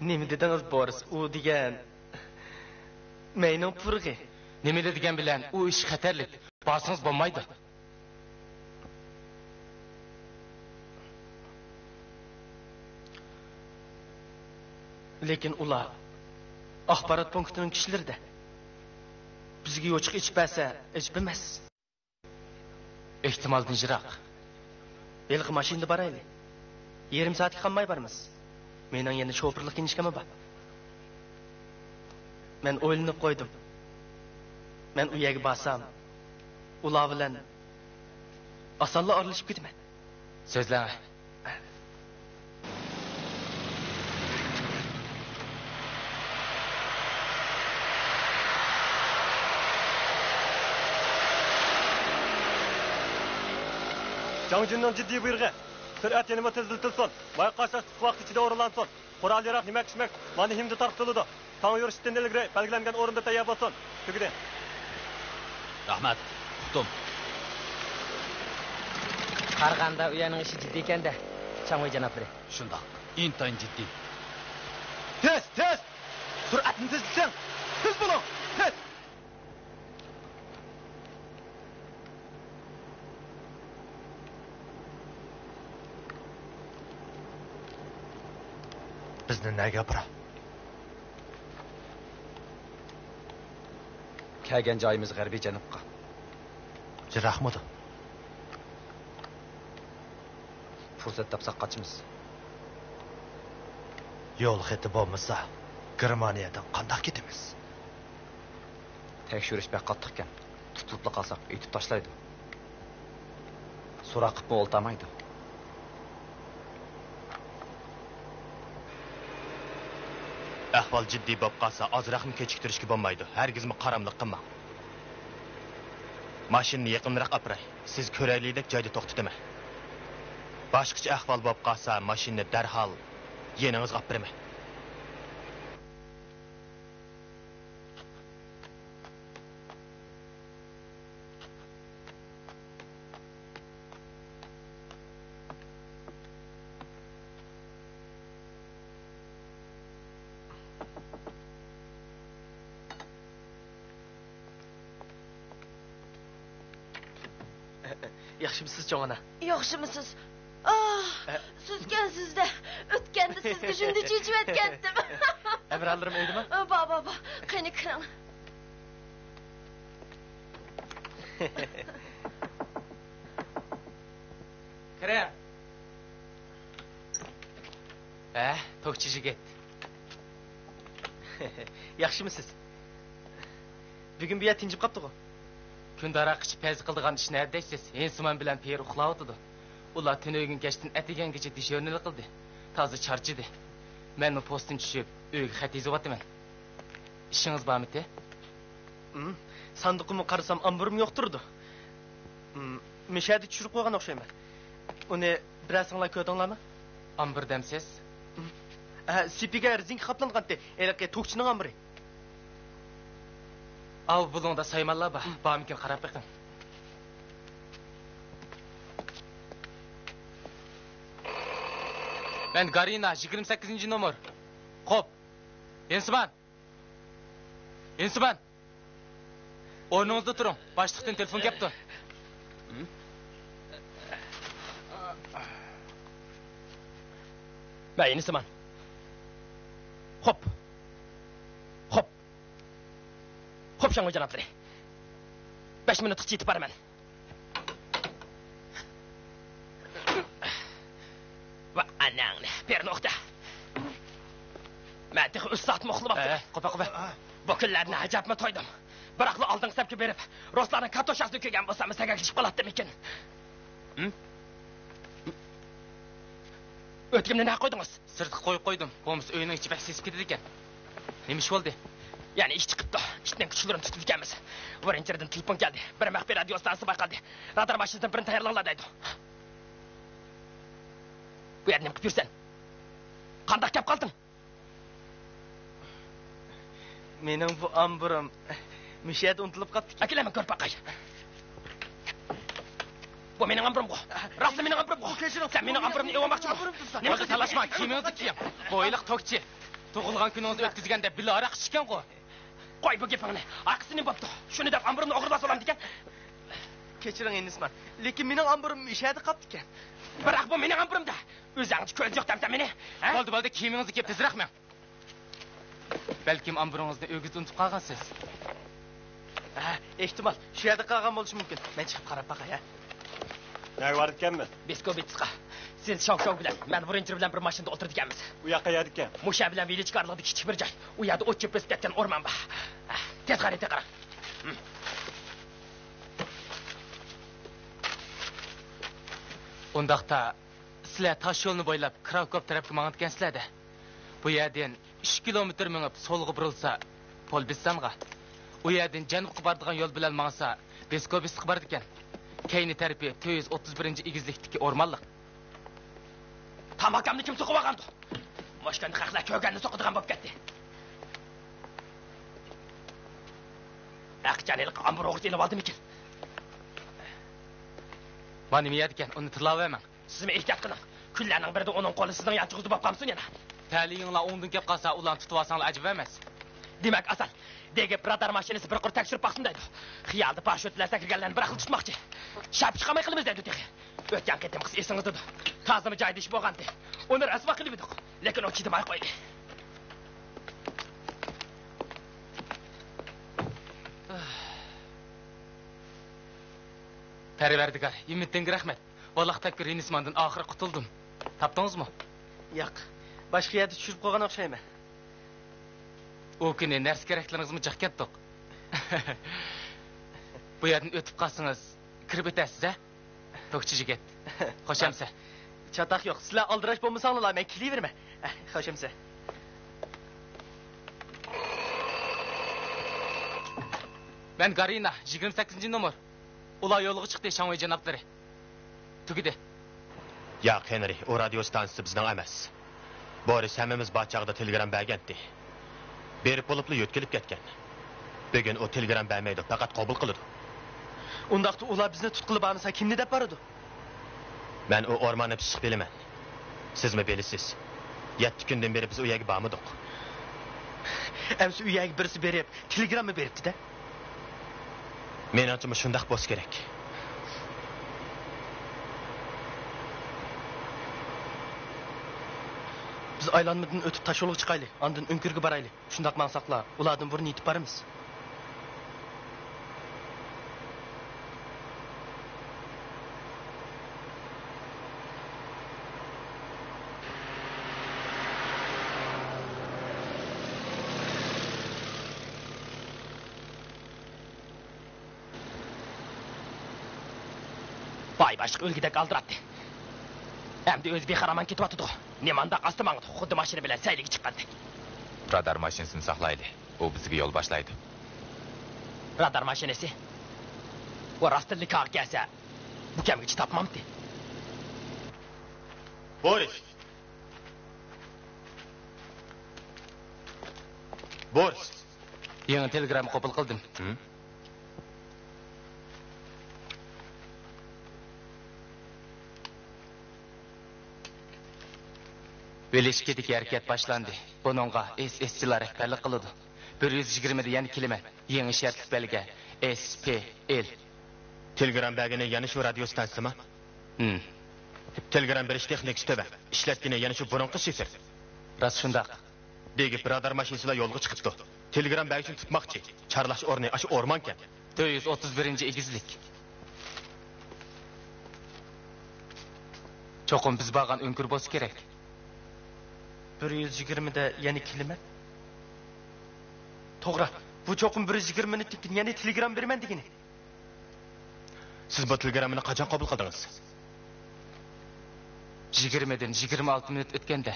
نېمە دېدىڭىز، بورس؟ ئۇ دېگەن مەينىڭ پۇرىقى. نېمىلا دېگەن بىلەن ئۇ ئىش خەتەرلىك. بارسىڭىز بولمايدۇ. لېكىن ئۇلار ئاخبارات پونكىتىنىڭ كىشىلىرىدە. بىزگە يوچۇق ئېچىپ بەرسە، ئەجەب ئەمەس. ئېھتىمالدىن يىراق. ھېلىقى ماشىنىدا بارايلى. يېرىم سائەتكە قالماي بارىمىز. مېنىڭ يەنە شوپۇرلۇق كىنىشكاممۇ بار. مەن ئويلىنىپ قويدۇم. مەن ئۇ يەرگە بارسام، ئۇلار بىلەن ئاسانلا ئارىلىشىپ كېتىمەن. سۆزلەڭ. جاڭجۈننىڭ جىددىي بۇيرۇقى. سۈرئەت يەنىمۇ تېزلىتىلسۇن. ماياق قاچىلاش قىسقا ۋاقىت ئىچىدە ئورۇنلانسۇن. قورال-ياراغ، يېمەك-ئىچمەك مانا ھىمدا تارقىتىلىدۇ. تاڭ يورۇشتىن ئىلگىرى بەلگىلەنگەن ئورۇندا تەييار بولسۇن. تۈگىدى. رەھمەت. ئۇقتۇم. قارىغاندا ئۇ يەرنىڭ ئىشى جىددىي ئىكەن-دە، چاڭۋېي جانابلىرى. شۇنداق. ئىنتايىن جىددىي. تېز، تېز! سۈرئەتنى تېزلىتىڭ! تېز بولۇڭ! تېز! بىزنى نەگە ئاپىرا؟ كەلگەن جايىمىز غەربىي جەنۇبقا. يىراقمىدۇ؟ پۇرسەت تاپساق قاچىمىز. يول خېتى بولمىسا، گېرمانىيەدىن قانداق كېتىمىز؟ تەكشۈرۈش بەك قاتتىقكەن. تۇتۇلۇپلا قالساق، ئېتىپ تاشلايدۇ. سوراق قىپمۇ ئولتۇرمايدۇ. ئەھۋال جىددىي بولۇپ قالسا، ئازراقمۇ كېچىكتۈرۈشكە بولمايدۇ. ھەرگىزمۇ قاراملىق قىلماڭ. ماشىنىنى يېقىنراق ئاپىراي. سىز كۆرەلىگۈدەك جايدا توختىتىمەن. باشقىچە ئەھۋال بولۇپ قالسا، ماشىنىنى دەرھال يېنىڭىزغا ئاپىرىمەن. ياخشىمسىز، چوڭ ئانا؟ ياخشىمسىز؟ ئاھ، ئە. سىزكەنسىز-دە. ئۆتكەندە سىزگە شۇنداق چېچىۋەتكەنتىم. ھەمراھلىرىم ئۆيدىمۇ؟ بار، بار، بار. قېنى، كىرىڭ. كىرىڭ. ھە، توكچى يىگىت. ياخشىمۇسىز؟ بۈگۈن بۇ يەر تىنجىپ قاپتىغۇ؟ كۈندە ھاراق ئىچىپ پەيزى قىلىدىغان ئىش نەدە دەيسىز؟ ھېنسىمان بىلەن پېيىر ئۇخلاۋاتىدۇ. ئۇلار تۈنۈگۈن كەچتىن ئەتىگەنگىچە دىژورنىلىق قىلدى. تازا چارچىدى. مەنمۇ پوستتىن چۈشۈپ، ئۆيگە خەت يېزىۋاتىمەن. ئىشىڭىز بارمىتى؟ ھىم، ساندۇقىمۇ قارىسام، ئامبىرىمۇ يوق تۇرىدۇ. ھىم، مەشەدە چۈشۈرۈپ قويغان ئوخشايمەن. ئۇنى بىرەرسىڭلار كۆردۈڭلارمۇ؟ ئامبىر دەمسىز؟ ھىم. ھە، سېپىگە رېزىنكە قاپلانغانتى. ھېلىقى توكچىنىڭ ئامبىرى. ئاۋۇ بۇلۇڭدا سايمانلار بار. ھىم. بارمىكىن، قاراپ بېقىڭ. مەن گارىنا، يىگىرمە سەككىزىنچى نومۇر. خوپ. ھېنسىمان! ھېنسىمان! ئورنىڭىزدا تۇرۇڭ. باشلىقتىن تېلېفون كەپتۇ. مەن ھېنسىمان. خوپ. خوپ. خوپ، شاڭۋېي جانابلىرى. بەش مىنۇتقىچە يېتىپ بارىمەن. ۋە ئاناڭنى، بىر نۇقتا. مەن تېخى ئۈچ سائەتمۇ ئۇخلىماپتىمەن. ئە، قوپە، قوپە. بۇ كۈنلەرنى ئەجەبمۇ تويدۇم. بىراقلا ئالدىنقى سەپكە بېرىپ، رۇسلارنىڭ كارتوشكىسىنى كۆرگەن بولسام، سەگەكلىشىپ قالاتتىمىكىن؟ ھىم؟ ئۆتۈكۈمنى نەگە قويدىڭىز؟ سىرتقا قويۇپ قويدۇم. بولمىسا ئۆينىڭ ئىچى بەك سېسىپ كېتىدىكەن. نېمە ئىش بولدى؟ يەنە ئىش چىقىپتۇ. ئىتنىڭ كۈچلىرىنى تۇتىدىكەنمىز. ۋىرىنچېردىن تېلېفون كەلدى. بىر مەخپىي رادىيو ئىستانسىسى بايقالدى. رادار ماشىنىسىنىڭ بىرىنى تەييارلاڭلار دەيدۇ. بۇ يەردە نېمە قىلىپ يۈرسەن؟ قانداق كەپ قالدىڭ؟ مېنىڭ بۇ ئامبۇرۇم مۇشۇ يەردە ئۇنتۇلۇپ قاپتىكەن. ئەكېلەمە، كۆرۈپ باقاي. بۇ مېنىڭ ئامبۇرۇمغۇ. راستلا مېنىڭ ئامبۇرۇمغۇ. كەچۈرۈڭ. سەن مېنىڭ ئامبۇرۇمنى ئېلىۋالماقچىمۇ؟ ئامبۇرۇم تۇرسا. نېمە قىلساڭ؟ تالاشما، كىيىمىڭىزنى كىيىڭ. بۇ ھېلىقى توكچى. تۇغۇلغان كۈنىڭىزنى ئۆتكۈزگەندە بىللە ھاراق ئىچكەنغۇ. قوي بۇ گېپىڭنى. ئارقىسى نېمە بوپتۇ؟ شۇنى دەپ ئامبۇرۇمنى ئوغرىلاپ سالامدىكەن. كەچۈرۈڭ، ئىنىسمان. لېكىن مېنىڭ ئامبۇرۇم مۇشۇ يەردە قاپتىكەن. بىراق بۇ مېنىڭ ئامبۇرۇم-دە. ئۆزۈڭچە كۆزۈڭ يوق دەمسەن مېنى؟ ھە؟ بولدى، بولدى، كىيىمىڭىزنى كىيىپ تېزرەك مېڭىڭ. بەلكىم ئامبىرىڭىزنى ئۆيىگىزدە ئۇنتۇپ قالغانسىز؟ ھە، ئېھتىمال، شۇ يەردە قالغان بولۇشى مۇمكىن. مەن چىقىپ قاراپ باقاي، ھە. نەگە بارىدىكەنمىز؟ بىسكوۋىتسقا. سىز شاۋشاۋ بىلەن مەن ۋىرىنچېر بىلەن بىر ماشىنىدا ئولتۇرىدىكەنمىز. ئۇ ياق قەيەردىكەن؟ مۇشۇ يەر بىلەن ۋىلىچكا ئارىلىقىدا كىچىك بىر جاي. ئۇ يەردە ئوت چۆپ بۆسۈپ كەتكەن ئورمان بار. ھە، تېز خەرىتە قاراڭ. ھىم. ئۇنداقتا، سىلەر تاش يولنى بويلاپ كراكوپ تەرەپكە ماڭىدىكەنسىلەر-دە. بۇ يەردىن ئۈچ كىلومېتىر مېڭىپ سولغا بۇرۇلسا، پولبىستانغا. ئۇ يەردىن جەنۇبقا بارىدىغان يول بىلەن ماڭسا، بىسكوۋىستقا بارىدىكەن. كەينى تەرىپى تۆت يۈز ئوتتۇز بىرىنچى ئېگىزلىكتىكى ئورمانلىق. تاماكامنى كىم سوقۇۋالغاندۇ؟ مۇشۇ كۈندە خەقلەر كۆرگەننى سوقىدىغان بولۇپ كەتتى. ھەقىچان ھېلىقى ئامبۇر ئوغرىسى ئېلىۋالدىمىكىن؟ مانا نېمە يەردىكەن، ئۇنى تىللاۋەرمەڭ. سىزمۇ ئېھتىيات قىلىڭ. كۈنلەرنىڭ بىرىدە ئۇنىڭ قولى سىزنىڭ يانچۇقىڭىزدا بولۇپ قالمىسۇن يەنە. تەلىيىڭلار ئوڭدىن كەپ قالسا، ئۇلارنى تۇتۇۋالساڭلار ئەجەب ئەمەس. دېمەك، ئاسان. دېگىپ رادار ماشىنىسى بىر قۇر تەكشۈرۈپ باقسۇن دەيدۇ. خىيالىدا پاراشوت بىلەن سەكرىگەنلەرنى بىر خىل تۇتماقچى. شاپىچى قالماي قىلىمىز دەيدۇ تېخى. ئۆتكەن قېتىمقىسى ئېسىڭىزدىدۇ. تازىمۇ جايىدا ئىش بولغانتى. ئۇنى رەسۋا قىلىۋىدۇق. لېكىن ئۇ چىدىماي قويدى. پەرۋەردىگار، ھىممىتىڭگە رەھمەت. ۋالاق تەپكۈر يىنىسماندىن ئاخىرى قۇتۇلدۇم. تاپتىڭىزمۇ؟ ياق. باشقا يەردە چۈشۈرۈپ قويغان ئوخشايمەن. ئۇ كۈنى نەرسە-كېرەكلىرىڭىزمۇ جىق كەتتۇق. بۇ يەردىن ئۆتۈپ قالسىڭىز، كىرىپ ئۆتەسىز، ھە؟ توكچى يىگىت. خوش ئەمسە. چاتاق يوق. سىلەر ئالدىراش بولمىساڭلار، مەن كېلىۋېرىمەن. خوش ئەمسە. مەن گارىنا، يىگىرمە سەككىزىنچى نومۇر. ئۇلار يولغا چىقتى، شاڭۋېي جانابلىرى. تۈگىدى. ياق، ھېنرى، ئۇ رادىيو ئىستانسىسى بىزنىڭ ئەمەس. بورىس ھەممىمىز بار چاغدا تېلېگرام بەرگەنتى. بېرىپ بولۇپلا يۆتكىلىپ كەتكەن. بۈگۈن ئۇ تېلېگرام بەرمەيدۇ، پەقەت قوبۇل قىلىدۇ. ئۇنداقتا ئۇلار بىزنى تۇتقىلى بارمىسا، كىمنى دەپ بارىدۇ؟ مەن ئۇ ئورماننى پىششىق بىلىمەن. سىزمۇ بىلىسىز. يەتتە كۈندىن بېرى بىز ئۇ يەرگە بارمىدۇق. ئەمسە ئۇ يەرگە بىرسى بېرىپ، تېلېگرامما بېرىپتۇ-دە. مېنىڭچە مۇشۇنداق بولسا كېرەك. بىز ئايلانمىدىن ئۆتۈپ تاشيولغا چىقايلى، ئاندىن ئۆڭكۈرگە بارايلى. شۇنداق ماڭساقلا، ئۇلاردىن بۇرۇن يېتىپ بارىمىز. باي باشلىق ئۆلگۈدەك ئالدىراتتى. ئەمدى ئۆزى بىخارامان كېتىۋاتىدۇ. نېمانداق ئاستا ماڭىدۇ، خۇددى ماشىنا بىلەن سەيلىگە چىققاندەك. رادار ماشىنىسىنى ساقلايلى. ئۇ بىزگە يول باشلايدۇ. رادار ماشىنىسى؟ ئۇ راستتىنلا كاغا كەلسە، بۇ كەمگىچە تاپمامتى؟ بورىس! بورىس! يېڭى تېلېگرامما قوبۇل قىلدىم. ھىم؟ ۋىلىشكىدىكى ھەرىكەت باشلاندى. بۇنىڭغا ئېس ئېس چىلا رەھبەرلىك قىلىدۇ. بىر يۈز يىگىرمىدە يەنە كېلىمەن. يېڭى شەرتلىك بەلگە، ئېس پى ئېل. تېلېگرام بەرگىنى يەنە شۇ رادىيو ئىستانسىسىمۇ؟ ھىم. تېلېگرام بېرىش تېخنىكىسى تۆۋەن. ئىشلەتكىنى يەنە شۇ بۇرۇنقى شىفىر. راست شۇنداق. دېگىپ رادار ماشىنىسىلا يولغا چىقىپتۇ. تېلېگرام بەرگۈچىنى تۇتماقچى. چارلاش ئورنى ئاشۇ ئورمانكەن. تۆت يۈز ئوتتۇز بىرىنچى ئېگىزلىك. چوقۇم بىز بارغان ئۆڭكۈر بولسا كېرەك. بىر يۈز يىگىرمىدە يەنە كېلىمەن. توغرا، بۇ چوقۇم بىر يۈز يىگىرمە مىنۇتتىن كېيىن يەنە تېلېگرام بېرىمەن دېگىنى. سىز بۇ تېلېگراممىنى قاچان قوبۇل قىلدىڭىز؟ يىگىرمىدىن يىگىرمە ئالتە مىنۇت ئۆتكەندە.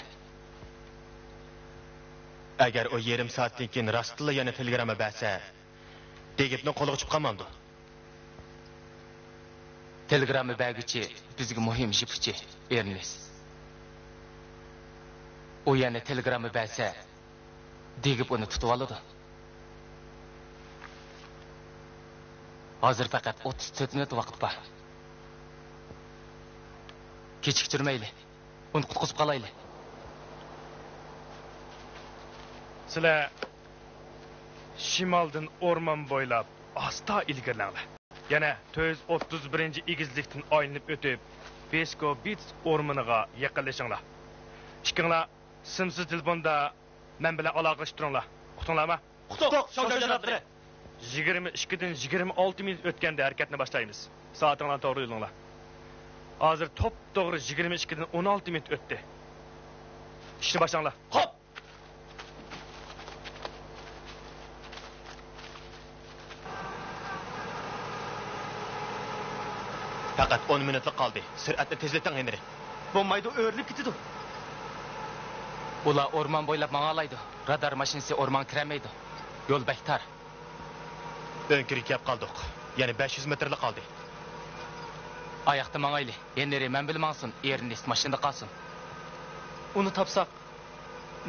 ئەگەر ئۇ يېرىم سائەتتىن كېيىن راستتىنلا يەنە تېلېگرامما بەرسە، دېگىپنىڭ قولىغا چۈشۈپ قالمامدۇ؟ تېلېگرامما بەرگۈچى بىزگە مۇھىم يىپ ئۇچى، ئېرنېست. ئۇ يەنە تېلېگرامما بەرسە، دېگىپ ئۇنى تۇتۇۋالىدۇ. ھازىر پەقەت ئوتتۇز تۆت مىنۇت ۋاقىت بار. كېچىكتۈرمەيلى. ئۇنى قۇتقۇزۇپ قالايلى. سىلەر شىمالدىن ئورمان بويلاپ ئاستا ئىلگىرىلەڭلار. يەنە تۆت يۈز ئوتتۇز بىرىنچى ئېگىزلىكتىن ئايلىنىپ ئۆتۈپ، پېسكوۋىتس ئورمىنىغا يېقىنلىشىڭلار. ئىككىڭلار سىمسىز تېلېفوندا مەن بىلەن ئالاقىلىشىپ تۇرۇڭلار. ئۇقتۇڭلارمۇ؟ ئۇقتۇق، شاۋشياۋ جانابلىرى. يىگىرمە ئىككىدىن يىگىرمە ئالتە مىنۇت ئۆتكەندە ھەرىكەتنى باشلايمىز. سائىتىڭلارنى توغرا يوللىنىڭلار. ھازىر توپتوغرا يىگىرمە ئىككىدىن ئون ئالتە مىنۇت ئۆتتى. ئىشنى باشلاڭلار. خوپ! پەقەت ئون مىنۇتلا قالدى. سۈرئەتنى تېزلىتىڭ، ھېنرى. بولمايدۇ، ئۆرۈلۈپ كېتىدۇ. ئۇلار ئورمان بويلاپ ماڭالايدۇ. رادار ماشىنىسى ئورمانغا كىرەلمەيدۇ. يول بەك تار. ئۆڭكۈرگە كەپ قالدۇق. يەنە بەش يۈز مېتىرلا قالدى. ئاياقتا ماڭايلى. ھېنرى مەن بىلەن ماڭسۇن، ئېرنېست ماشىنىدا قالسۇن. ئۇنى تاپساق،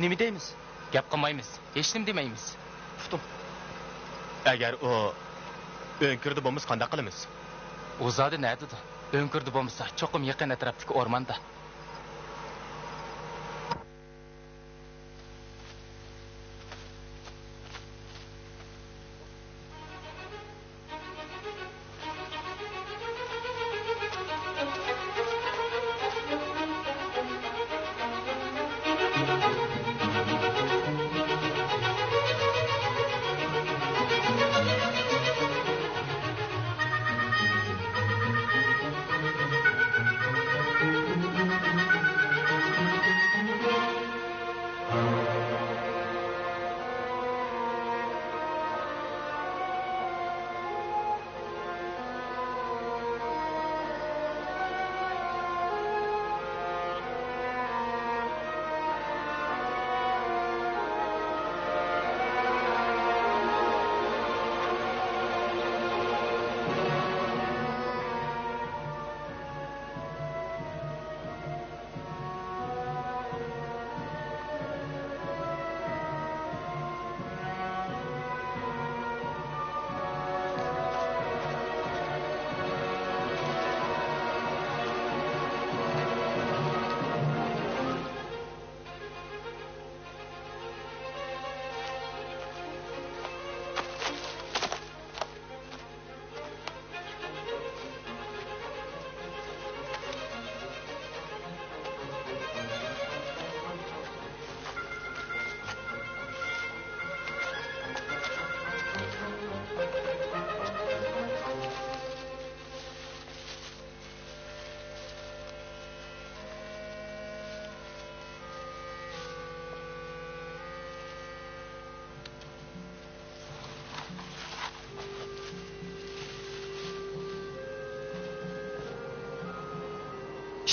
نېمە دەيمىز؟ گەپ قىلمايمىز، ھېچنېمە دېمەيمىز. ئۇقتۇم. ئەگەر ئۇ ئۆڭكۈردە بولمىسا، قانداق قىلىمىز؟ ئۇ زادى نەدىدۇ؟ ئۆڭكۈردە بولمىسا، چوقۇم يېقىن ئەتراپتىكى ئورماندا.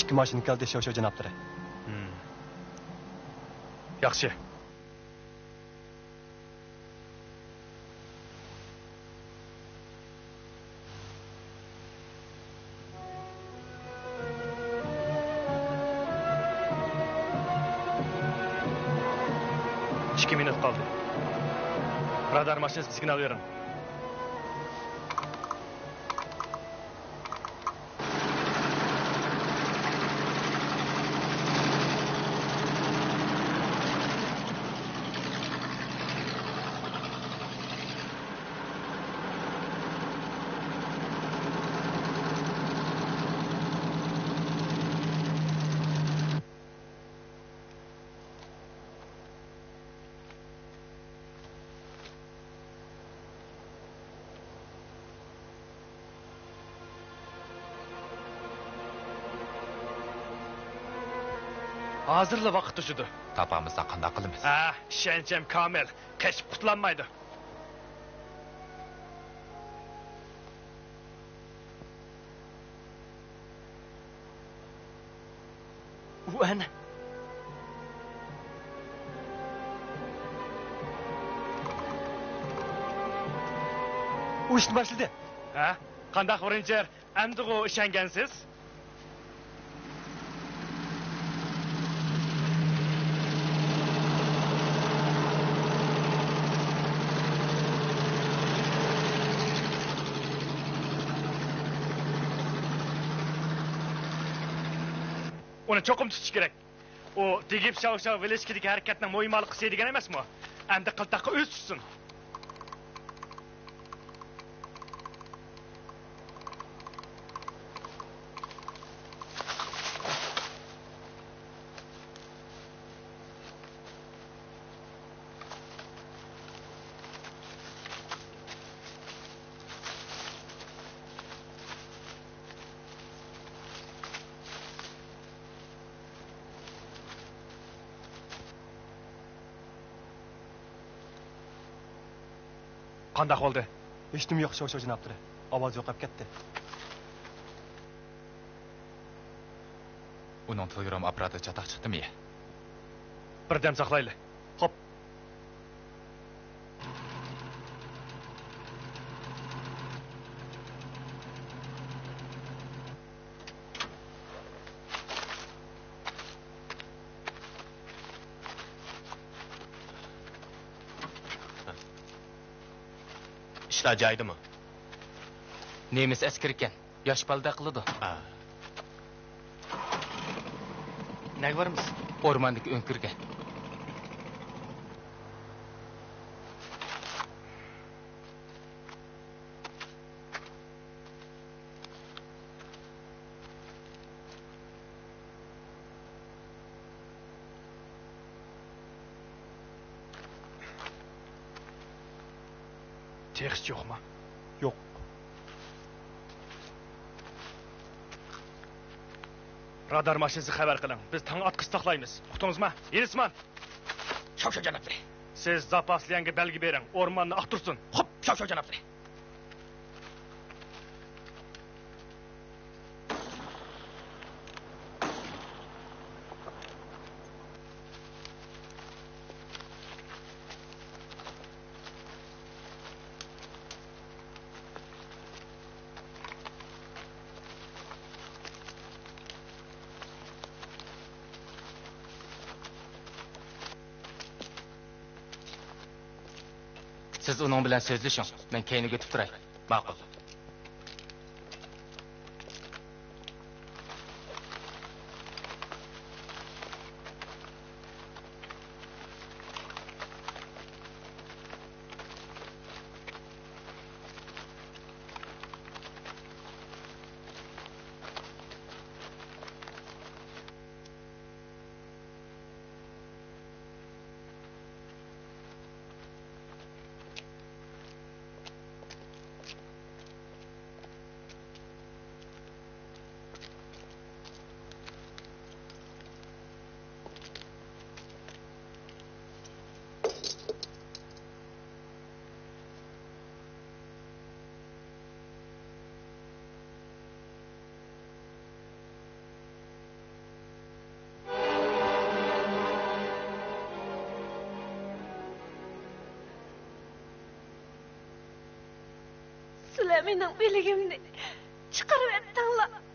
ئىككى ماشىنا كەلدى، شوۋشوۋ جانابلىرى. ياخشى. ئىككى مىنۇت قالدى. رادار ماشىنىسىغا سىگنال بېرىڭ. ھازىرلا ۋاقىت توشىدۇ. تاپالمىساق قانداق قىلىمىز؟ ھە، ئىشەنچىم كامىل. قېچىپ قۇتۇلالمايدۇ. ئۇ ئەنە. ئۇ ئىشنى باشلىدى. ھە؟ قانداق، رېنجېر؟ ئەمدىغۇ ئىشەنگەنسىز؟ ئۇنى چوقۇم تۇتۇش كېرەك. ئۇ دېگىپ شاۋ شاۋ ۋېلىسكىدىكى ھەرىكەتنىڭ مۇھىم ھالقىسى دېگەن ئەمەسمۇ؟ ئەمدى قىلتاققا ئۆزى چۈشسۇن. قانداق بولدى؟ ھېچنېمە يوق، شوشو جانابلىرى. ئاۋاز يوقاپ كەتتى. ئۇنىڭ تېلېگرام ئاپپاراتىدا چاتاق چىقتىمۇ يا؟ بىردەم ساقلايلى. خوپ. ئىشلار جايىدىمۇ؟ نېمىس ئەسكىرىكەن. ياش بالىدەك قىلىدۇ. ئا. نەگە بارىمىز؟ ئورماندىكى ئۆڭكۈرگە. تېخىچە يوقما؟ يوق. رادار ماشىنىسىغا خەۋەر قىلىڭ. بىز تاڭ ئاتقىچە ساقلايمىز. ئۇقتىڭىزما؟ يېنىسمان! شاۋشاۋ جانابلىرى. سىز زاپاس ليەنگە بەلگە بېرىڭ، ئورماننى ئاختۇرسۇن. خوپ، شاۋشاۋ جانابلىرى. سىز ئۇنىڭ بىلەن سۆزلىشىڭ، مەن كەينىگە ئۆتۈپ تۇراي. ماقۇل. سىلەر مېنىڭ بىلىكىمنى چىقىرىۋەتتىڭلار.